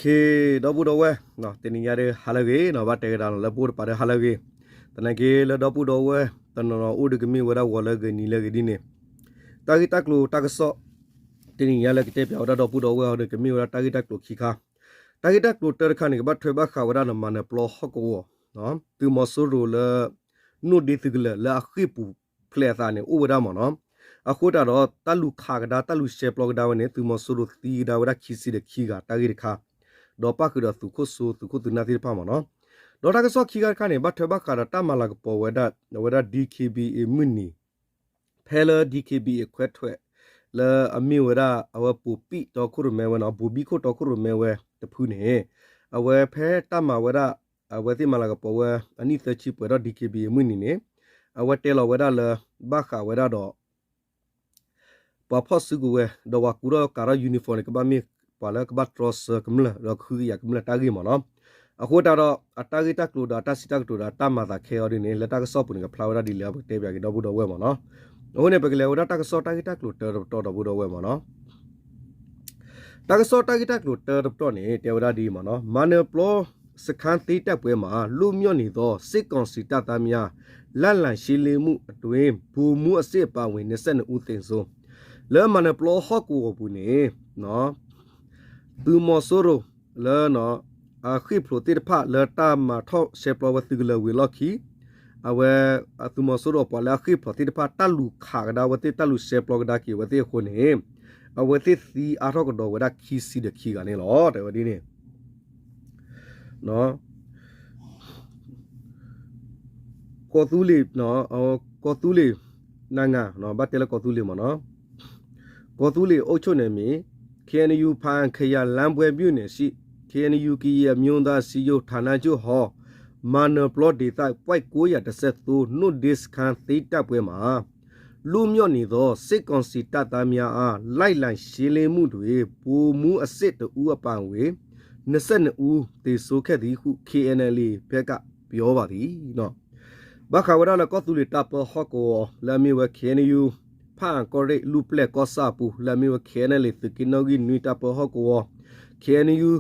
ဒီပုၢ်ဒီဝဲၢ်, တနံၤညါဒီးဟါလၢအဂ့ၤ, ဘၣ်တဲကဒါလီၤလၢပအိၣ်တပၤဒီးဟါလၢအဂ့ၤ, သနာ်က့လၢဒီပုၢ်ဒီဝဲၢ်တနီၤနီၤအိၣ်ဒီးကမ့ၢ်ဝဲဒၣ်ဂီၤလၢအဂ့ၤနံၤလၢအဂ့ၤဒ်န့ၣ်, တၢ်ဂ့ၢ်တၢ်ကျိၤတၢ်ကစီၣ် တနံၤညါလၢကတဲပၠးဝဲဒၣ်ဒီပုၢ်ဒီဝဲၢ်အီၤဒီး ကမ့ၢ်ဝဲဒၣ်တၢ်ဂ့ၢ်တၢ်ကျိၤခံခါ, တၢ်ဂ့ၢ်တၢ်ကျိၤတၢတခါန့ၣ် ကဘၣ်ထွဲဘၣ်ဃးဝဲဒၣ်ဒီးမၤနၢၤပျီဟီၣ်ကဝီၤ, သုးမီၤစိရိၤလၢ နိၣ်ဒ့သုးကလၢၤလၢအဃ့ၢ်ပူၤဖျဲးအသးန့ၣ် အိၣ်ဝဲဒၣ်မ့ၢ်နီၤ, အဃိသတးဒီးတၢ်လူၤခးကဒါ တၢ်လူၤရှဲပျီကဒါဝဲန့ၣ် သုးမီၤစိရိၤသံကဒါဝဲဒၣ်ခံဆံဒီးခံဂၤ တၢ်ဂ့ၢ်တခါ, ဒီးပၣ်ဃုာ်ဒီးသုးခိၣ်စိ သုးခိၣ်သုးနၢ်သ့ၣ်တဖၣ်မ့ၢ်နီၤ, ဒီးတၢ်ကစီၣ်ခံခါတခါန့ၣ် ဘၣ်ထွဲဘၣ်ဃးဒီးတၢ်မၤလၤကပီၤဝဲဒၣ် အဝဲဒၣ် DKBA မုၢ်နံၤ ဖဲလၢ DKBA ခွဲထွက် လၢအမ့ၢ်ဝဲဒၣ် အဝဲဘိၤဘံၣ်တီခိၣ်ရိၣ်မဲဝဲနီၤ, ဘိၤဘံၣ်ခိၣ်တီခိၣ်ရိၣ်မဲဝဲတဖုန့ၣ်, အဝဲဖဲတၢ်မၤဝဲဒၣ် အဝဲသ့ၣ်မၤလၤကပီၤဝဲအနံၣ်သၢဆံပှဲၤထီၣ် DKBA မုၢ်နံၤန့ၣ်, အဝဲတဲလီၤဝဲဒၣ်လၢ ဘၣ်ဃးဝဲဒၣ်ဒီး ပှၤဖီၣ်စုကဝဲၤ ဒီးပှၤကူထီၣ်ကၤထီၣ် uniform န့ၣ် ကဘၣ်မ့ၢ်ပှၤလၢကဘၣ်တြီဆၢကမျၢၢ် ဒီးကဟုကယာ်ကမျၢၢ်တၢ်ဂ့ၢ်မ့ၢ်နီၤ, အဃိသတးဒီး အတၢ်ဂ့ၢ်တၢ်ကျိၤဒီးအတၢ်စံးတၢ်ကတိၤဒီးအတၢ်မၤသးခဲအံၤဒ်န့ၣ် လၢတၢ်ကစီၣ်ပူၤန့ၣ် ကဖျါဝဲဒၣ်ဒ်လဲၣ် ပကတဲပၠးက့ၤဒီပုၢ်ဒီဝဲၢ်မ့ၢ်နီၤ, အဃိန့ၣ် ပကလဲၤဝဲဒၣ်တၢ်ကစီၣ်တၢ်ဂ့ၢ်တၢ်ကျိၤတၢတပတီၢ်ဒီပုၢ်ဒီဝဲၢ်မ့ၢ်နီၤ တၢ်ကစီၣ်တၢ်ဂ့ၢ်တၢ်ကျိၤတၢတပတီၢ်န့ၣ် တဲဝဲဒၣ်ဒ်အံၤမ့ၢ်နီၤ, မၤနၢၤပျီစခန်းသိမ်းတပ်ပွဲမှာ လွတ်မြောက်နေသော စစ်ကောင်စီတပ်သားများ လိုက်လံရှင်းလင်းမှုအတွင်း ဗိုလ်မှူးအဆင့်အပါအဝင် နှစ်ဆယ့်နှစ်ဦးသေဆုံး လၢမၤနၢၤပျီဟီၣ်ကဝီၤပူၤန့ၣ် သုးမီၤစိရိၤလၢ အဃ့ၢ်ဖျိးသ့ၣ်တဖၣ်လၢတၢ်မၤထီၣ်ရှဲပျီဝဲသုးကလၢၤဝံၤအလီၢ်ခံ အဝဲ သုးမီၤစိရိၤပှၤလၢအဃ့ၢ်ဖျိးသ့ၣ်တဖၣ် တၢ်လူၤခးကဒါဝဲသ့ၣ် တၢ်လူၤရှဲပျီကဒါက့ၤဝဲသ့ၣ်အဃိန့ၣ် အဝဲသ့ၣ်သံအါထီၣ်ကဒီးဝဲဒၣ်ခံဆံဒီးခံဂၤန့ၣ်လီၤ. တဲဝဲဒ်န့ၣ် ကီၢ်သူလ့ၤ ကီၢ်သူလ့ၤ နၤငါ ဘၣ်တဲလၢကီၢ်သူလ့ၤမ့ၢ်နီၤ ကီၢ်သူလ့ၤအုပ်ချုပ်နယ်မြေ KNU ဖားအံခရိုင်လမ်းပွဲမြို့နယ်ရှိ KNU ကရင်အမျိုးသားအစည်းအရုံး ဌာနချုပ်ဟောင်း မၤနၢၤပျီဒေသ ပွိုင့်ကိုးရာတစ်ဆယ့်သုံး နိၣ်ဒ့စခန်းသိမ်းတပ်ပွဲမှာ လွတ်မြောက်နေသော စစ်ကောင်စီတပ်သားများအား လိုက်လံရှင်းလင်းမှုတွင် ဗိုလ်မှူးအဆင့်တစ်ဦးအပါအဝင် နှစ်ဆယ့်နှစ်ဦး သေဆုံးခဲ့သည်ဟု KNLA ဘက်က ပြောပါသည် ဘၣ်ဃးဝဲဒၣ်လၢကီၢ်သူလ့ၤတၢ်ပၢဟီၣ်ကဝီၤ လၢအမ့ၢ်ဝဲ KNU ဖၣ်အၣ်ကီၢ်ရ့ၣ် လူၢ်ပျဲၢ်ကီၢ်ဆၣ်အပူၤ လၢအမ့ၢ်ဝဲ KNLA သုးက့နီၣ်ဂံၢ်နွံတၢ်ပၢဟီၣ်ကဝီၤ KNU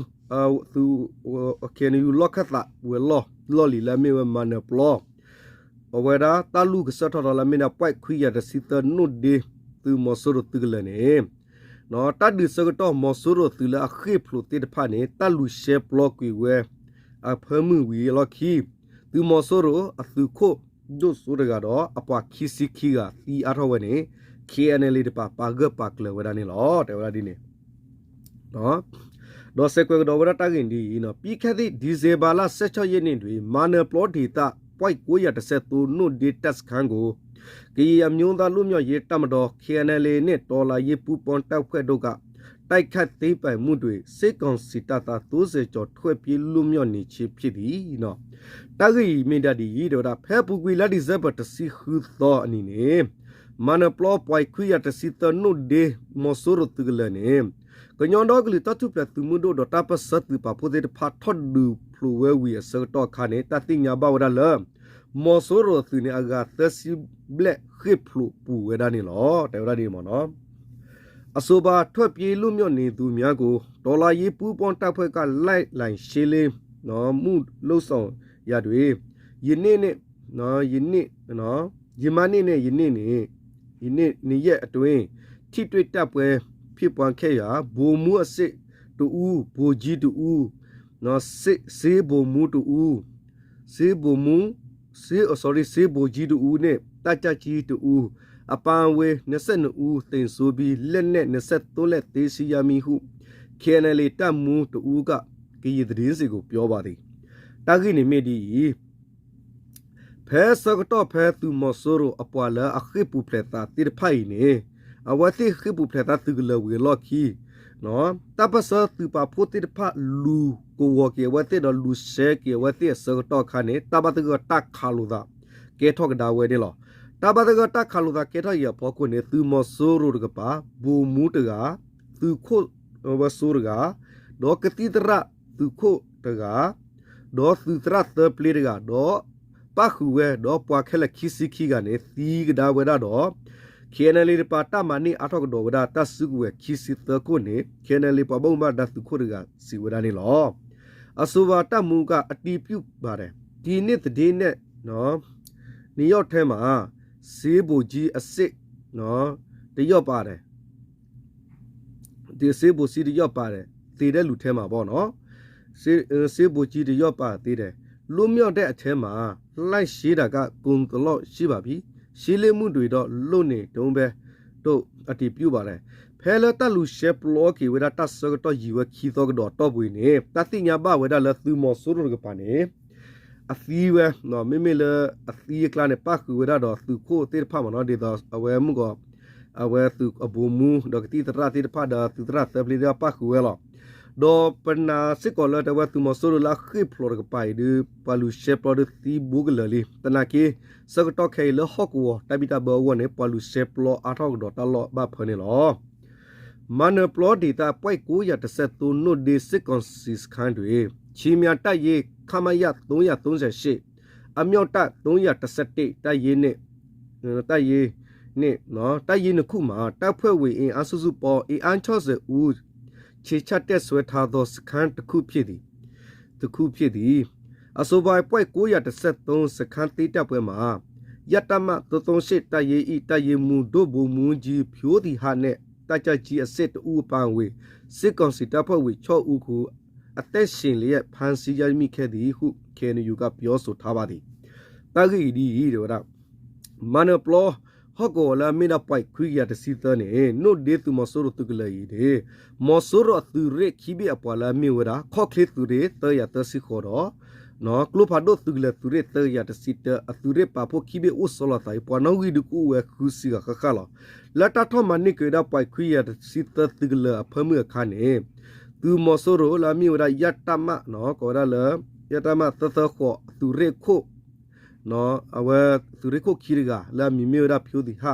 သုး KNU လီၢ်ခၢၣ်သးဝဲၤလီၢ်လီၢ်လံၤ လၢအမ့ၢ်ဝဲမၤနၢၤပျီ အဝဲဒၣ်တၢ်လူၢ်ကစၢၢ်ထီၣ်ထီလၢအမ့ၢ်ဒၣ် ပွိုင့်ခွံရာတစ်ဆယ့်သုံး နိၣ်ဒ့ သုးမီၤစိရိၤသုးကလၢၤန့ၣ် တၢ်ဒုးဆၢကတီၢ်မီၤစိရိၤသုးလၢအဃ့ၢ်ဖျိးသ့ၣ်တဖၣ်န့ၣ် တၢ်လူၤရှဲပျီကွံာ်ဝဲ အဖၢမုၢ်ဝံၤအလီၢ်ခံ သုးမီၤစိရိၤအသုးခိၣ်ဒိၣ်စိတဂၤဒီး အပှၤခံဆံခံဂၤသံအါထီၣ်ဝဲန့ၣ် KNLA တဖၣ်ပာ်ဂၢၢ်ပာ်ကျၢၤဝဲဒၣ်န့ၣ်လီၤ. တဲဝဲဒၣ်ဒ်န့ၣ် ဒီးစဲးကွဲးကဒီးဝဲဒၣ်တၢ်ဂ့ၢ်ဒ်အံၤ, ပြီးခဲ့သည့် ဒီဇင်ဘာလ ဆယ့်ခြောက်ရက်နေ့တွင် မၤနၢၤပျီဒေသ ပွိုင့်ကိုးရာတစ်ဆယ့်သုံး နိၣ်ဒ့တပ်စခန်းကို ကရင်အမျိုးသားလွတ်မြောက်ရေးတပ်မတော် KNLA နှင့် တော်လှန်ရေးပူးပေါင်းတပ်ဖွဲ့တို့က တိုက်ခိုက်သိမ်းပိုက်မှုတွင် စစ်ကောင်စီတပ်သား သုံးဆယ်ကျော် ထွက်ပြေးလွတ်မြောက်နေခြင်းဖြစ်သည်. တၢ်ဂ့ၢ်အံၤမ့ၢ်ဒၣ်ဒ်အံၤ တဲဝဲဒၣ် ဖဲအပူၤကွံာ်လါဒံၣ်စဲဘၢၣ် တဆံဃုသီအနံၤန့ၣ် မၤနၢၤပျီ ပွိုင့်ခွံရာတစ်ဆယ့်သုံး နိၣ်ဒ့ မီၤစိရိၤသုးကလၢၤန့ၣ် ကညီဒီကလုာ်တၢ်ထူၣ်ဖျဲးသုးမုၢ်ဒိၣ်ဒီး တၢ်ပၢၢ်ဆၢသုးပာ်ဖှိၣ်သ့ၣ်တဖၣ် ထီၣ်ဒုးဖျိးဝဲဝံၤအဆၢကတီၢ်အခါန့ၣ် တၢ်သ့ၣ်ညါဘၣ်ဝဲဒၣ်လၢ မီၤစိရိၤအသုးန့ၣ် အဂၤသၢဆံဘျဲၣ်ဃ့ၢ်ဖျိးပူၤဝဲဒၣ်န့ၣ်လီၤ. တဲဝဲဒၣ်ဒ်အံၤမ့ၢ်နီၤ အဆိုပါ ထွက်ပြေးလွတ်မြောက်နေသူများကို တော်လှန်ရေးပူးပေါင်းတပ်ဖွဲ့က လိုက်လံရှင်းလင်းမှု လုပ်ဆောင်ရာတွင် ယနေ့နှင့် ယနေ့ ယမနေ့နှင့် ယနေ့နှင့် ယနေ့ နှစ်ရက်အတွင်း ထိတွေ့တိုက်ပွဲဖြစ်ပွားခဲ့ရာ ဗိုလ်မှူးအဆင့်တစ်ဦး၊ ဗိုလ်ကြီးတစ်ဦး၊ စစ် စစ်ဗိုလ်မှူးတစ်ဦး၊ စစ်ဗိုလ်မှူး စစ် sorry စစ်ဗိုလ်ကြီးတစ်ဦးနှင့် တပ်ကြပ်ကြီးတစ်ဦး အပါအဝင် နှစ်ဆယ့်နှစ်ဦး သေဆုံးပြီး လက်နက် နှစ်ဆယ့်သုံးလက် သိမ်းဆည်းရမိဟု KNLA တပ်မှူးတစ်ဦးက ကရင်သတင်းစင်ကို ပြောပါသည်. တၢ်ဂ့ၢ်န့ၣ်မ့ၢ်ဒ်အံၤ ဖဲဆၢကတီၢ်ဖဲသုးမီၤစိရိၤအပှၤလၢအဃ့ၢ်ပူၤဖျဲးသးသ့ၣ်တဖၣ်အံၤန့ၣ် အဝဲသ့ၣ်ဃ့ၢ်ပူၤဖျဲးသးသုးကလၢၤဝံၤအလီၢ်ခံ တၢ်ပၢၢ်ဆၢသုးပာ်ဖှိၣ်သ့ၣ်တဖၣ်လူၤကဝီၤက့ၤအဝဲသ့ၣ်ဒီးလူၤရှဲက့ၤအဝဲသ့ၣ်အဆၢကတီၢ်အခါန့ၣ် တၢ်ဘၣ်သဂၢၢ်တၢ်ခးလိာ်သးကဲထီၣ်ကဒါဝဲန့ၣ်လီၤ. တၢ်ဘၣ်သဂၢၢ်တၢ်ခးလိာ်သးကဲထီၣ်အံၤအဖီခိၣ်န့ၣ် သုးမီၤစိရိၤတကပၤ ဗိုလ်မှူးတဂၤ သုးခိၣ်ဝဲစိတဂၤ ဒီးကသံၣ်သရၣ်သုးခိၣ်တဂၤ ဒီးသုးသရၣ်သၢပျ့တဂၤ ဒီးပၣ်ဃုာ်ဝဲ ဒီးပှၤခဲလၢာ်ခံဆံခံဂၤန့ၣ် သံကဒါဝဲဒၣ်ဒီး KNLA တပၤ တၢ်မၤန့ၢ်အါထီၣ်ကဒီးဝဲဒၣ်တၢ်စုကဝဲၤခံဆံသၢခိၣ်န့ၣ် KNLA ပှၤဘၣ်မူဘၣ်ဒါသုးခိၣ်တဂၤစံးဝဲဒၣ်န့ၣ်လီၤ. အဆိုပါတပ်မှူးက အတည်ပြုပါတယ်. ဒီနေ့သတင်းနဲ့ နှစ်ယောက်ထဲမှာ စစ်ဗိုလ်ကြီးအဆင့် တယောက်ပါတယ်. စစ်ဗိုလ်ကြီးတယောက်ပါတယ်. သေတဲ့လူထဲမှာပေါ့နော်. စစ်ဗိုလ်ကြီးတယောက်ပါသေးတယ်. လွတ်မြောက်တဲ့အထဲမှာ လိုက်ရှင်းတာက ကိုယ်တလော့ရှိပါပြီ. ရှင်းလင်းမှုတွေတော့ လုပ်နေတုန်းပဲ တို့ အတည်ပြုပါတယ်. ဖဲလၢတၢ်လူၤရှဲပျီက့ၤဝဲဒၣ်တၢ်ဆၢကတီၢ်ယံာ်ဝဲခံသီကဒီးအတီၢ်ပူၤအံၤန့ၣ် တၢ်သ့ၣ်ညါဘၣ်ဝဲဒၣ်လၢသုးမီၤစိရိၤတကပၤန့ၣ် အသံဝဲ, မ့မ့ၢ်လၢအသံအကျါန့ၣ် ပၣ်ဃုာ်ဝဲဒၣ်ဒီးသုးခိၣ်သ့ၣ်တဖၣ်မ့ၢ်နီၤ, ဒ်သိးအဝဲမုၢ်ကီး အဝဲသုးအဗိုလ်မှူး ဒီးကသံၣ်သရၣ်သ့ၣ်တဖၣ်ဒီးသုးသရၣ်သၢဖျၢၣ်သ့ၣ်တဖၣ် ပၣ်ဃုာ်ဝဲလီၤ. ဒီးပနာ်စ့ၢ်ကီးလၢတဲဝဲသုးမီၤစိရိၤလၢအဃ့ၢ်ဖျိးတကပၤအံၤဒီး ပှၤလူၤရှဲပျီဒီးသံဘိကလၢာ်လံ. သနာ်က့ ဆၢကတီၢ်ခဲအံၤလၢဟီၣ်ကဝီၤတၢ်ဘံၣ်တၢ်ဘၢအဂီၢ်န့ၣ် ပှၤလူၤရှဲပျီအါထီၣ်ကဒီးတၢ်လီၢ်ဘၣ်ဖၢန့ၣ်လီၤ. မၤနၢၤပျီဒေသ ပွိုင့်ကိုးရာတစ်ဆယ့်သုံး နိ့ၣ်ဒ့စစ်ကောင်စီစခန်းတွင် ခြေမြန်တပ်ရင်းခမရ သုံးရာသုံးဆယ့်ရှစ် အမြောက်တပ် သုံးရာတစ်ဆယ့်တစ် တပ်ရင်းနှင့် တပ်ရင်းနှင့် တပ်ရင်းနှစ်ခုမှာ တပ်ဖွဲ့ဝင်အင်အားစုစုပေါင်း အင်အားခြောက်ဆယ်ဦး ခြေချတပ်စွဲထားသောစခန်းတစ်ခုဖြစ်သည် တစ်ခုဖြစ်သည်. အဆိုပါ ပွိုင့်ကိုးရာတစ်ဆယ့်သုံး စခန်းသိမ်းတိုက်ပွဲမှာ ရတမ သုံးသုံးရှစ် တပ်ရင်း၏ တပ်ရင်းမှူး ဒိၣ်ဗိုလ်မှူးကြီး ဖြိုးသီဟနှင့် တပ်ကြပ်ကြီးအဆင့်တစ်ဦးအပါအဝင် စစ်ကောင်စီတပ်ဖွဲ့ဝင် ခြောက်ဦးကို အသက်ရှင်လျက် ဖမ်းဆီးရမိခဲ့သည်ဟု KNU ကပြောဆိုထားပါသည်. တၢ်ဂ့ၢ်အံၤဒ်အံၤ တဲဝဲဒၣ် မၤနၢၤပျီ ဟီၣ်ကဝီၤလၢအမ့ၢ်ဒၣ် ပွိုင့်ခွံကယၤတဆံသၢန့ၣ် နိၣ်ဒ့သုးမီၤစိရိၤသုးကလၢၤအံၤန့ၣ် မီၤစိရိၤအသုးရ့ၣ်ခံဘ့ၣ်အပှၤလၢအမ့ၢ်ဝဲဒၣ် ခီၣ်ချ့သုးရ့ၣ်သၢကယၤသၢဆံဃိးဒီး ကျိဖးဒိၣ်သုးကလၢၤသုးရ့ၣ်သၢကယၤတဆံတၢ အသုးရ့ၣ်ပာ်ဖှိၣ်ခံဘ့ၣ်အိၣ်ဆီလီၤသးအံၤ ပှၤနီၣ်ဂံၢ်ဒုးကအိၣ်ဝဲဃုဆံဂၤဃၣ်ဃၣ်လီၤ. လၢတၢ်ထီၣ်မၤန့ၢ်က့ၤဝဲဒၣ် ပွိုင့်ခွံကယၤတဆံသၢသုးကလၢၤအဖၢမုၢ်အခါန့ၣ် သုးမီၤစိရိၤလၢအမ့ၢ်ဝဲဒၣ် ရတမ ကိးဝဲဒၣ်လၢ ရတမ သၢသၢဃိး သုးရ့ၣ်ခိၣ် အဝဲသုးရ့ၣ်ခိၣ်ခံတဂၤ လၢအမံၤမ့ၢ်ဝဲဒၣ် ဖြိုးသီဟ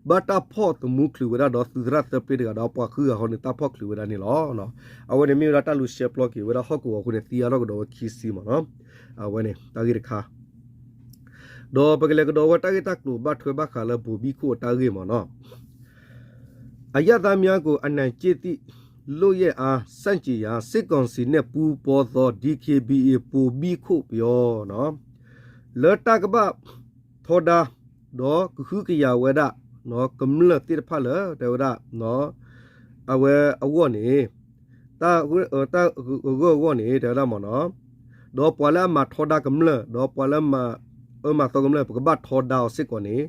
ဘၣ်တၢ်ဖီၣ်သမူချုးဝဲဒၣ်ဒီးသုးသရၣ်သၢဖျၢၣ်တဂၤဒီးပှၤဃုဂၤဃီန့ၣ် တၢ်ဖီၣ်ချုးဝဲဒၣ်န့ၣ်လီၤ. အဝဲန့ၣ်မ့ၢ်ဝဲဒၣ်တၢ်လူၤရှဲပျီက့ၤဝဲဒၣ်ဟီၣ်ကဝီၤအဃိန့ၣ် သံအါထီၣ်ကဒီးဝဲခံဆံမ့ၢ်နီၤ. အဝဲန့ၣ်တၢ်ဂ့ၢ်တခါ ဒီးပကလဲၤကဒီးဝဲတၢ်ဂ့ၢ်တၢ်ကျိၤဘၣ်ထွဲဘၣ်ဃးလၢဘိၤဘံၣ်ခိၣ်အတၢ်ဂ့ၢ်မ့ၢ်နီၤ. အရပ်သားများကို အနိုင်ကျင့်သည့် လုပ်ရပ်အား ဆန့်ကျင်ရာ စစ်ကောင်စီနဲ့ ပူးပေါင်းသော DKBA ဘိၤဘံၣ်ခိၣ်ပယီၤ လၢတၢ်ကဘၣ်ထီဒါ ဒီးကဟုကယာ်ဝဲဒၣ် ကမျၢၢ်သ့ၣ်တဖၣ်လၢ တဲဝဲဒၣ် အဝဲအဂီၢ်န့ၣ် တၢ်ဂၢၢ်အဂီၢ်န့ၣ် တဲဝဲဒၣ်မ့ၢ်နီၤ, ဒီးပှၤလၢအမၤထီဒါကမျၢၢ် ဒီးပှၤလၢမၤအၢမၤသီကမျၢၢ် ပကဘၣ်ထီဒါအီၤစ့ၢ်ကီးန့ၣ်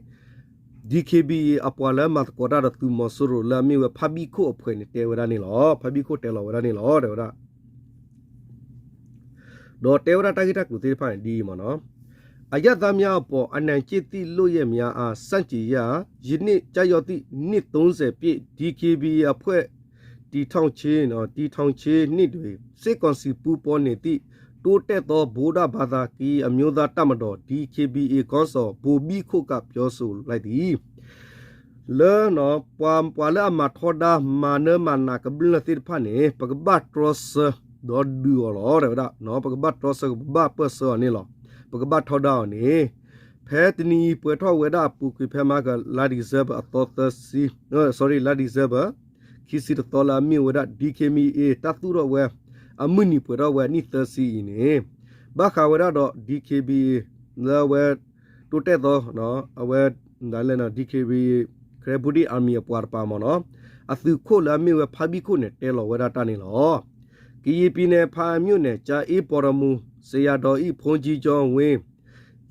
DKBA အပှၤလၢမၤသကိးတၢ်ဒီးသုးမီၤစိရိၤလၢအမ့ၢ်ဝဲဖါဘံၣ်ခိၣ်အဖှဲးန့ၣ် တဲဝဲဒၣ်န့ၣ်လီၤ. ဖါဘံၣ်ခိၣ်တဲလီၤဝဲဒၣ်န့ၣ်လီၤ တဲဝဲဒၣ် ဒီးတဲဝဲဒၣ်တၢ်ဂ့ၢ်တၢ်ကျိၤသ့ၣ်တဖၣ်န့ၣ်ဒ်အံၤမ့ၢ်နီၤ, အရပ်သားများအပေါ် အနိုင်ကျင့်သည့် လုပ်ရပ်များအား ဆန့်ကျင်ရာ ယနေ့ကျရောက်သည့် နှစ်သုံးဆယ်ပြည့် DKBA အဖွဲ့ တည်ထောင်ခြင်း တည်ထောင်ခြင်းနေ့တွင် စစ်ကောင်စီပူးပေါင်းနေသည့် တိုးတက်သော ဗုဒ္ဓဘာသာ ကရင်အမျိုးသားတပ်မတော် DKBA ခေါင်းဆောင် ဗိုလ်ဘံၣ်ခိၣ်က ပြောဆိုလိုက်သည်. လၢ ပှၤလၢအမၤထီဒါ မၤနၢမၤနးကမျၢၢ်သ့ၣ်တဖၣ်န့ၣ် ပကဘၣ်တြီဆၢ ဒီးဒုးအီၤလီၤ တဲဝဲဒၣ်, ပကဘၣ်တြီဆၢ ပကဘၣ်ပၢၢ်ဆၢအီၤန့ၣ်လီၤ. ပကဘၣ်ထီဒါအီၤန့ၣ် ဖဲတနံၤအံၤပှဲၤထီၣ်ဝဲဒၣ်အပူၤကွံာ်ဖဲမဟါက လါ December အသီသၢဆံ, sorry လါ December ခံဆံတသီလၢအမ့ၢ်ဝဲဒၣ် DKBA တၢ်သူၣ်ထီၣ်ဝဲ အမုၢ်နံၤပှဲၤထီၣ်ဝဲအနံၣ်သၢဆံအံၤန့ၣ် ဘၣ်ဃးဝဲဒၣ်ဒီး DKBA လၢအဝဲ တိုးတက်သော အဝဲ ဒၣ်လဲၣ် DKBA Karen Brigade Army အပှၤတပၤမ့ၢ်နီၤ, အသုးခိၣ်လၢအမ့ၢ်ဝဲဖါဘံၣ်ခိၣ်န့ၣ် တဲလီၤဝဲဒၣ်တၢ်န့ၣ်လီၤ. ကရင်ပြည်နယ် ဖားအံမြို့နယ် ကြာအင်းဘော်ဒီမူ ဆရာတော်၏ ဘုန်းကြီးကျောင်းဝင်း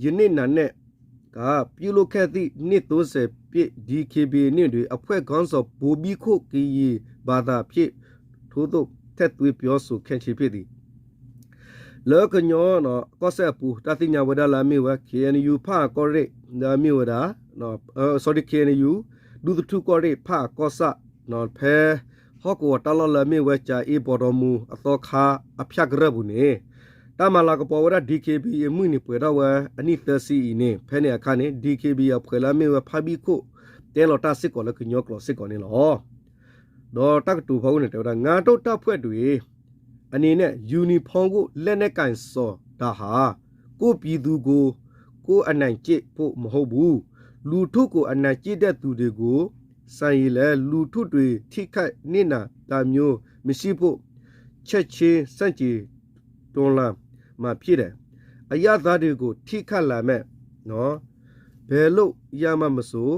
ယနေ့နံနက် က ပြုလုပ်ခဲ့သည့် နှစ်သုံးဆယ်ပြည့် DKBA နေ့တွင် အဖွဲ့ခေါင်းဆောင် ဗိုလ်ဘံၣ်ခိၣ် ကရင်ဘာသာဖြင့် ထိုသို့ထည့်သွင်းပြောဆိုခဲ့ခြင်းဖြစ်သည်. လၢကညီကီၢ်စဲၣ်အပူၤ တၢ်သ့ၣ်ညါဝဲဒၣ်လၢအမ့ၢ်ဝဲ KNU ဖၣ်အၣ်ကီၢ်ရ့ၣ် လၢအမ့ၢ်ဝဲဒၣ် sorry KNU ဒူသထူၣ်ကီၢ်ရ့ၣ် ဖၣ်အၣ်ကီၢ်ဆၣ် ဖဲ ဟီၣ်ကဝီၤတၢ်လီၢ်လၢအမ့ၢ်ဝဲ ကြာအင်းဘော်ဒီမူ အသီခါအဖၠၣ်ကရၢၢ်ပူၤန့ၣ် တၢ်မၤလၤကပီၤဝဲဒၣ် DKBA အမုၢ်နံၤပှဲၤထီၣ်ဝဲအနံၣ်သၢဆံအံၤန့ၣ် ဖဲန့ၣ်အခါန့ၣ် DKBA အဖှဲးလၢအမ့ၢ်ဝဲဖါဘံၣ်ခိၣ် တဲလီၤတၢ်စ့ၢ်ကီးလၢကညီကျိာ်စ့ၢ်ကီးန့ၣ်လီၤ. ဒီးတၢ်ကတိၤဖီခိၣ်န့ၣ် တဲဝဲဒၣ် ငါတို့တပ်ဖွဲ့တွေအနေနဲ့ ယူနီဖောင်းဝတ် လက်နက်ကိုင်ဆောင်တာဟာ ကိုယ့်ပြည်သူကို ကိုယ့်အနိုင်ကျင့်ဖို့မဟုတ်ဘူး။ လူထုကို အနိုင်ကျင့်တဲ့သူတွေကို ဆန့်ကျင်လဲ လူထုတွင် ထိခိုက်နစ်နာတာမျိုးမရှိဖို့ ချက်ချင်း ဆန့်ကျင်တွန်းလှန်မှာ ဖြစ်တယ်။ အရပ်သားတွေကို ထိခိုက်လာမဲ့ နော် ဘယ်လုပ်ရမှမဆို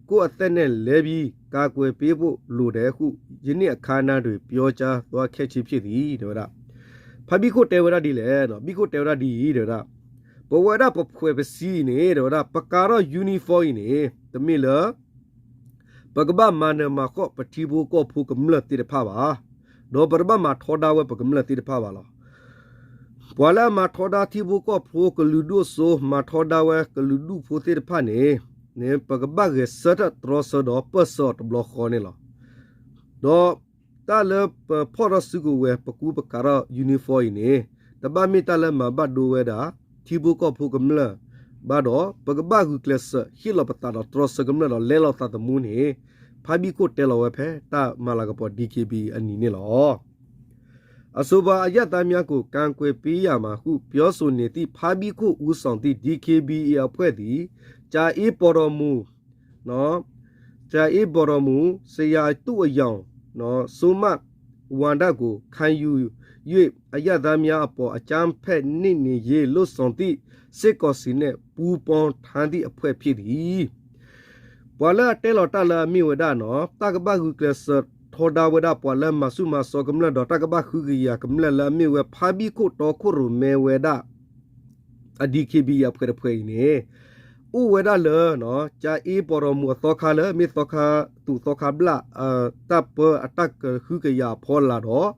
ကိုယ့်အသက်နဲ့လဲပြီး ကာကွယ်ပေးဖို့လိုတယ်ဟု ယနေ့အခမ်းအနားတွင် ပြောကြားသွားခဲ့ခြင်းဖြစ်သည် တဲဝဲဒၣ်. ဖါဘံၣ်ခိၣ်တဲဝဲဒၣ်ဒ်လဲၣ်, ဘံၣ်ခိၣ်တဲဝဲဒၣ်ဒ်အံၤ တဲဝဲဒၣ်, ပဝဲဒၣ်ပဖှဲးပစံအံၤန့ၣ် တဲဝဲဒၣ် ပကၤထီၣ် uniform အံၤန့ၣ် တမ့ၢ်လၢ ပကဘၣ်မၤနၢၤမၤဃီၣ်ပထံဖိကီၢ်ဖိကမျၢၢ်သ့ၣ်တဖၣ်ဘၣ်, ဒီးပတဘၣ်မၤထီဒါဝဲပကမျၢၢ်သ့ၣ်တဖၣ်ဘၣ်လီၤ. ပှၤလၢအမၤထီဒါထံဖိကီၢ်ဖိကလုာ်ဒူၣ်စိ မၤထီဒါဝဲကလုာ်ဒူၣ်ဖိသ့ၣ်တဖၣ်န့ၣ် ပကဘၣ်ဂဲၤဆၢထၢၣ်တြီဆၢဒီးပၢၢ်ဆၢအီၤတဘျီဃီန့ၣ်လီၤ. ဒီးတၢ်လၢပဖီၣ်ထီၣ်စုကဝဲၤ ပကူပကၤထီၣ် uniform အံၤန့ၣ် တဘၣ်မ့ၢ်တၢ်လၢမၤဘၣ်ဒိဝဲဒၣ် ထံဖိကီၢ်ဖိကမျၢၢ်ဘၣ်ဒီး ပကဘၣ်ဂုာ်ကျဲးစၢးဟ့ၣ်လီၤပသးဒီးတြီဆၢကမျၢၢ်ဒီးလဲလိာ်သးသမူန့ၣ် ဖါဘံၣ်ခိၣ်တဲလီၤဝဲဖဲတၢ်မၤလၤကပီၤ DKBA အနံၤန့ၣ်လီၤ. အဆိုပါ အရပ်သားများကို ကာကွယ်ပေးရမှာဟု ပြောဆိုနေသည့် ဖါဘံၣ်ခိၣ် ဦးဆောင်သည့် DKBA အဖွဲ့သည် ကြာအင်းပေါ်တော်မူ ကြာအင်းပေါ်တော်မူ ဆရာအတူအယောင် စိုးမိုးဝါဒကို ခံယူ၍ အရပ်သားများအပေါ် အကြမ်းဖက်နှိမ်နင်းရေး လုပ်ဆောင်သည့် စစ်ကောင်စီနဲ့ ပူးပေါင်းထားသည့် အဖွဲ့ဖြစ်သည်. ပှၤလၢအတဲလီၤတၢ်လၢအမ့ၢ်ဝဲဒၣ်နီၤ တၢ်ကဘၣ်ဂုာ်ကျဲးစၢးထီဒါဝဲဒၣ် ပှၤလၢမၤဆူၣ်မၤစီကမျၢၢ်ဒီး တၢ်ကဘၣ်ဃုကယာ်ကမျၢၢ်လၢအမ့ၢ်ဝဲ ဖါဘံၣ်ခိၣ်တီခိၣ်ရိၣ်မဲဝဲဒၣ် အ DKBA အဖှဲးတဖှဲးအံၤန့ၣ် အိၣ်ဝဲဒၣ်လၢ ကၠၤအ့ပီၣ်ရီမူးအသီခါလၢ မ့ၢ်သီခါသူၣ်သီခါဘျၣ် တၢ်ပၢအတၢ်ကဟုကယာ်အဖီလာ်ဒီး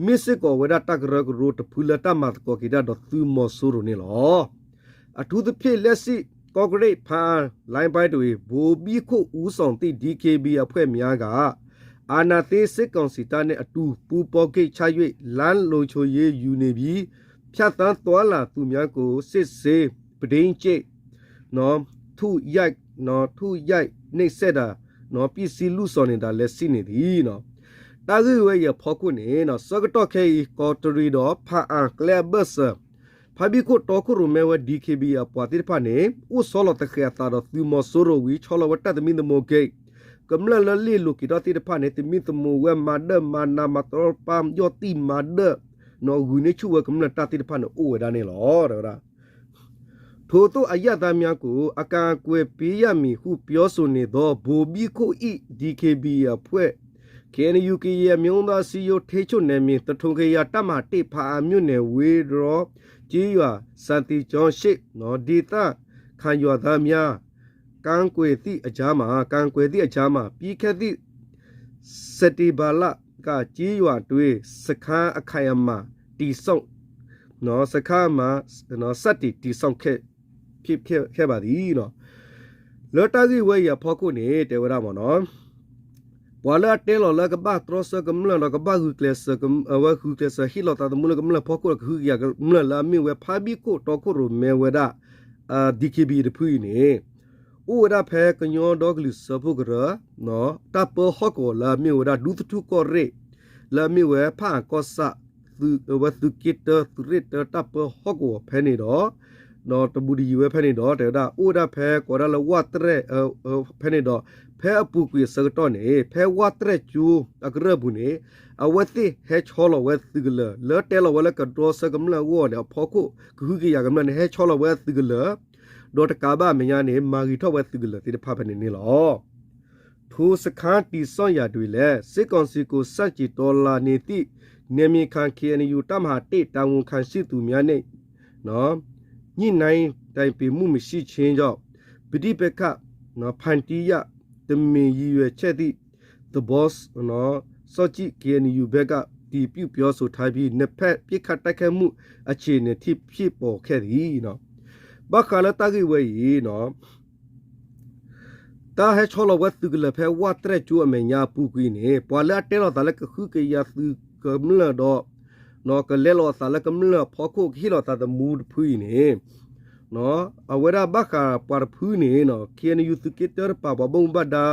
မ့ၢ်စ့ၢ်ကီးဝဲဒၣ်တၢ်ကရၢကရိတဖုလၢတၢ်မၤသကိးက့ၤတၢ်ဒီးသုးမီၤစိရိၤန့ၣ်လီၤ. အထူးသဖြင့် လက်ရှိ ကော့ကရိတ် ဘားအံ လိုင်းပိုင်းတွင် ဗိုလ်ဘံၣ်ခိၣ် ဦးဆောင်သည့် DKBA အဖွဲ့များက အာဏာသိမ်းစစ်ကောင်စီတပ်နဲ့အတူ ပူးပေါင်းကိတ်ချ၍ လမ်းလုံခြုံရေးယူနေပြီး ဖြတ်သန်းသွားလာသူများကို စစ်ဆေး၊ ပဒိန်းကျိတ်၊ ထုရိုက်၊ ထုရိုက်နှိပ်စက်တာ၊ ပစ္စည်းလူ့ဆောင်နေတာလည်း ရှိနေသည်. တၢ်ဂ့ၢ်ဝဲအံၤအဖီခိၣ်န့ၣ် ဆၢကတီၢ်ခဲအံၤ ကီးတရံးဒီး ဖၣ်အၣ်ကျဲအဘၢၣ်စၢၤ ဖါဘံၣ်ခိၣ်တီခိၣ်ရိၣ်မဲဝဲ DKBA အပှၤသ့ၣ်တဖၣ်န့ၣ် အိၣ်ဆီလီၤသဃဲၤအသးဒီးသုးမီၤစိရိၤဝံၤ ဆီလီၤဝဲတၢ်သမံသမိးက့ၤ ကမျၢၢ်လၢလ့ၣ်လိၤက့ၤထီၣ်သ့ၣ်တဖၣ်န့ၣ် သမံသမိးဝဲမၤဒၢၣ်မၤနး မၤတြီပာ်ယီၢ်တံၢ်မၤဒၢၣ် ဂုာ်န့ၢ်ဆူၣ်ဝဲကမျၢၢ်တၢ်သ့ၣ်တဖၣ်န့ၣ် အိၣ်ဝဲဒၣ်န့ၣ်လီၤ. ထိုသို့ အရပ်သားများကို အကာအကွယ်ပေးရမည်ဟု ပြောဆိုနေသော ဗိုလ်ဘံၣ်ခိၣ် ၏ DKBA အဖွဲ့ KNU ကရင်အမျိုးသားအစည်းအရုံး ထိန်းချုပ်နယ်မြေ သထုံခရိုင် တပ်မဟာတစ် ဖာအံမြို့နယ် ဝေရောကျေးရွာ စာသင်ကျောင်းရှေ့ ဒေသခံရွာသားများ ကန့်ကွက်သည့်အကြားမှာ ကန့်ကွက်သည့်အကြားမှာ ပြီးခဲ့သည့် စက်တင်ဘာလက ကျေးရွာတွင် စခန်းအခိုင်အမာတည်ဆောက် စခန်းမှာ စတင်တည်ဆောက်ခဲ့ ဖြစ်ခဲ့ပါသည်. လၢတၢ်ဂ့ၢ်ဝဲအံၤအဖီခိၣ်န့ၣ် တဲဝဲဒၣ်မ့ၢ်နီၤ ပှၤလၢအတဲလီၤလၢကဘၣ်တြီဆၢကမျၢၢ်ဒီးကဘၣ်ဂုာ်ကျဲးစၢး အဝဲဂုာ်ကျဲးစၢးဟ့ၣ်လီၤသးသမူလၢကမျၢၢ်ဖီခိၣ်ဒီးကဟုကယာ်ကမျၢၢ်လၢအမ့ၢ်ဝဲဖါဘံၣ်ခိၣ်တီခိၣ်ရိၣ်မဲဝဲဒၣ် DKBA တဖုအံၤန့ၣ် အိၣ်ဝဲဒၣ်ဖဲကညီဒီကလုာ်စၢဖှိၣ်ကရၢ တၢ်ပၢဟီၣ်ကဝီၤလၢအမ့ၢ်ဝဲဒၣ် ဒူသထူၣ်ကီၢ်ရ့ၣ် လၢအမ့ၢ်ဝဲဖၣ်အၣ်ကီၢ်ဆၣ် အဝဲသုးက့တၢ သုးရ့ၣ်တၢ တၢ်ပၢဟီၣ်ကဝီၤဖဲန့ၣ်ဒီး တဘူးတယံၤဝဲဖဲန့ၣ်ဒီး တဲဝဲဒၣ် အိၣ်ဝဲဒၣ်ဖဲကိးဒၣ်လၢဝၢ်တရဲၣ် ဖဲန့ၣ်ဒီး ဖဲအပူၤကွံာ်အဆၢကတီၢ်န့ၣ် ဖဲဝၢ်တရဲၣ်ကၠိအကရၢၢ်ပူၤန့ၣ် အဝဲသ့ၣ်ဟဲဆီလီၤဝဲသုးကလၢၤ လၢတဲလီၤဝဲလၢကတြီဆၢကမျၢၢ်အဂီၢ်န့ၣ် အဖီခိၣ် ကဟုကယာ်ကမျၢၢ်န့ၣ် ဟဲဆီလီၤဝဲသုးကလၢၤ ဒီးတကးဘၣ်အမဲာ်ညါန့ၣ် မၤဂ့ၤထီၣ်ဝဲသုးကလၢၤသ့ၣ်တဖၣ်ဖဲန့ၣ်န့ၣ်လီၤ. ထိုစခန်းတည်ဆောက်ရာတွင်လည်း စစ်ကောင်စီကို ဆန့်ကျင်တော်လှန်နေသည့် နယ်မြေခံ KNU တပ်မဟာတစ် တာဝန်ရှိသူများနှင့် ညှိနှိုင်းတိုင်ပင်မှုမရှိခြင်းကြောင့် ပဋိပက္ခ ဖန်တီးရန် တမင်ရည်ရွယ်ချက်သည့်သဘော စောင့်ကြည့် KNU ဘက်က အတည်ပြုပြောဆိုထားပြီး နှစ်ဖက်ပစ်ခတ်တိုက်ခိုက်မှု အခြေအနေထိဖြစ်ပေါ်ခဲ့သည်. ဘၣ်ဃးလၢတၢ်ဂ့ၢ်ဝဲအံၤ တၢ်ဟဲဆီလီၤဝဲသုးကလၢၤဖဲဝၢ်တရဲၣ်ကၠိအမဲာ်ညါအပူၤကွံာ်န့ၣ် ပှၤလၢအတဲလီၤသးလၢကဟုကယာ်သုးကမျၢၢ်ဒီး ကလဲလိာ်အသးလၢကမျၢၢ်အဖီခိၣ် ကဟ့ၣ်လီၤသးသမူတဖုအံၤန့ၣ် အဝဲဒၣ်ဘၣ်ဃးပှၤတဖုန့ၣ် KNU သုးက့တၢတပၤ ပှၤဘၣ်မူဘၣ်ဒါ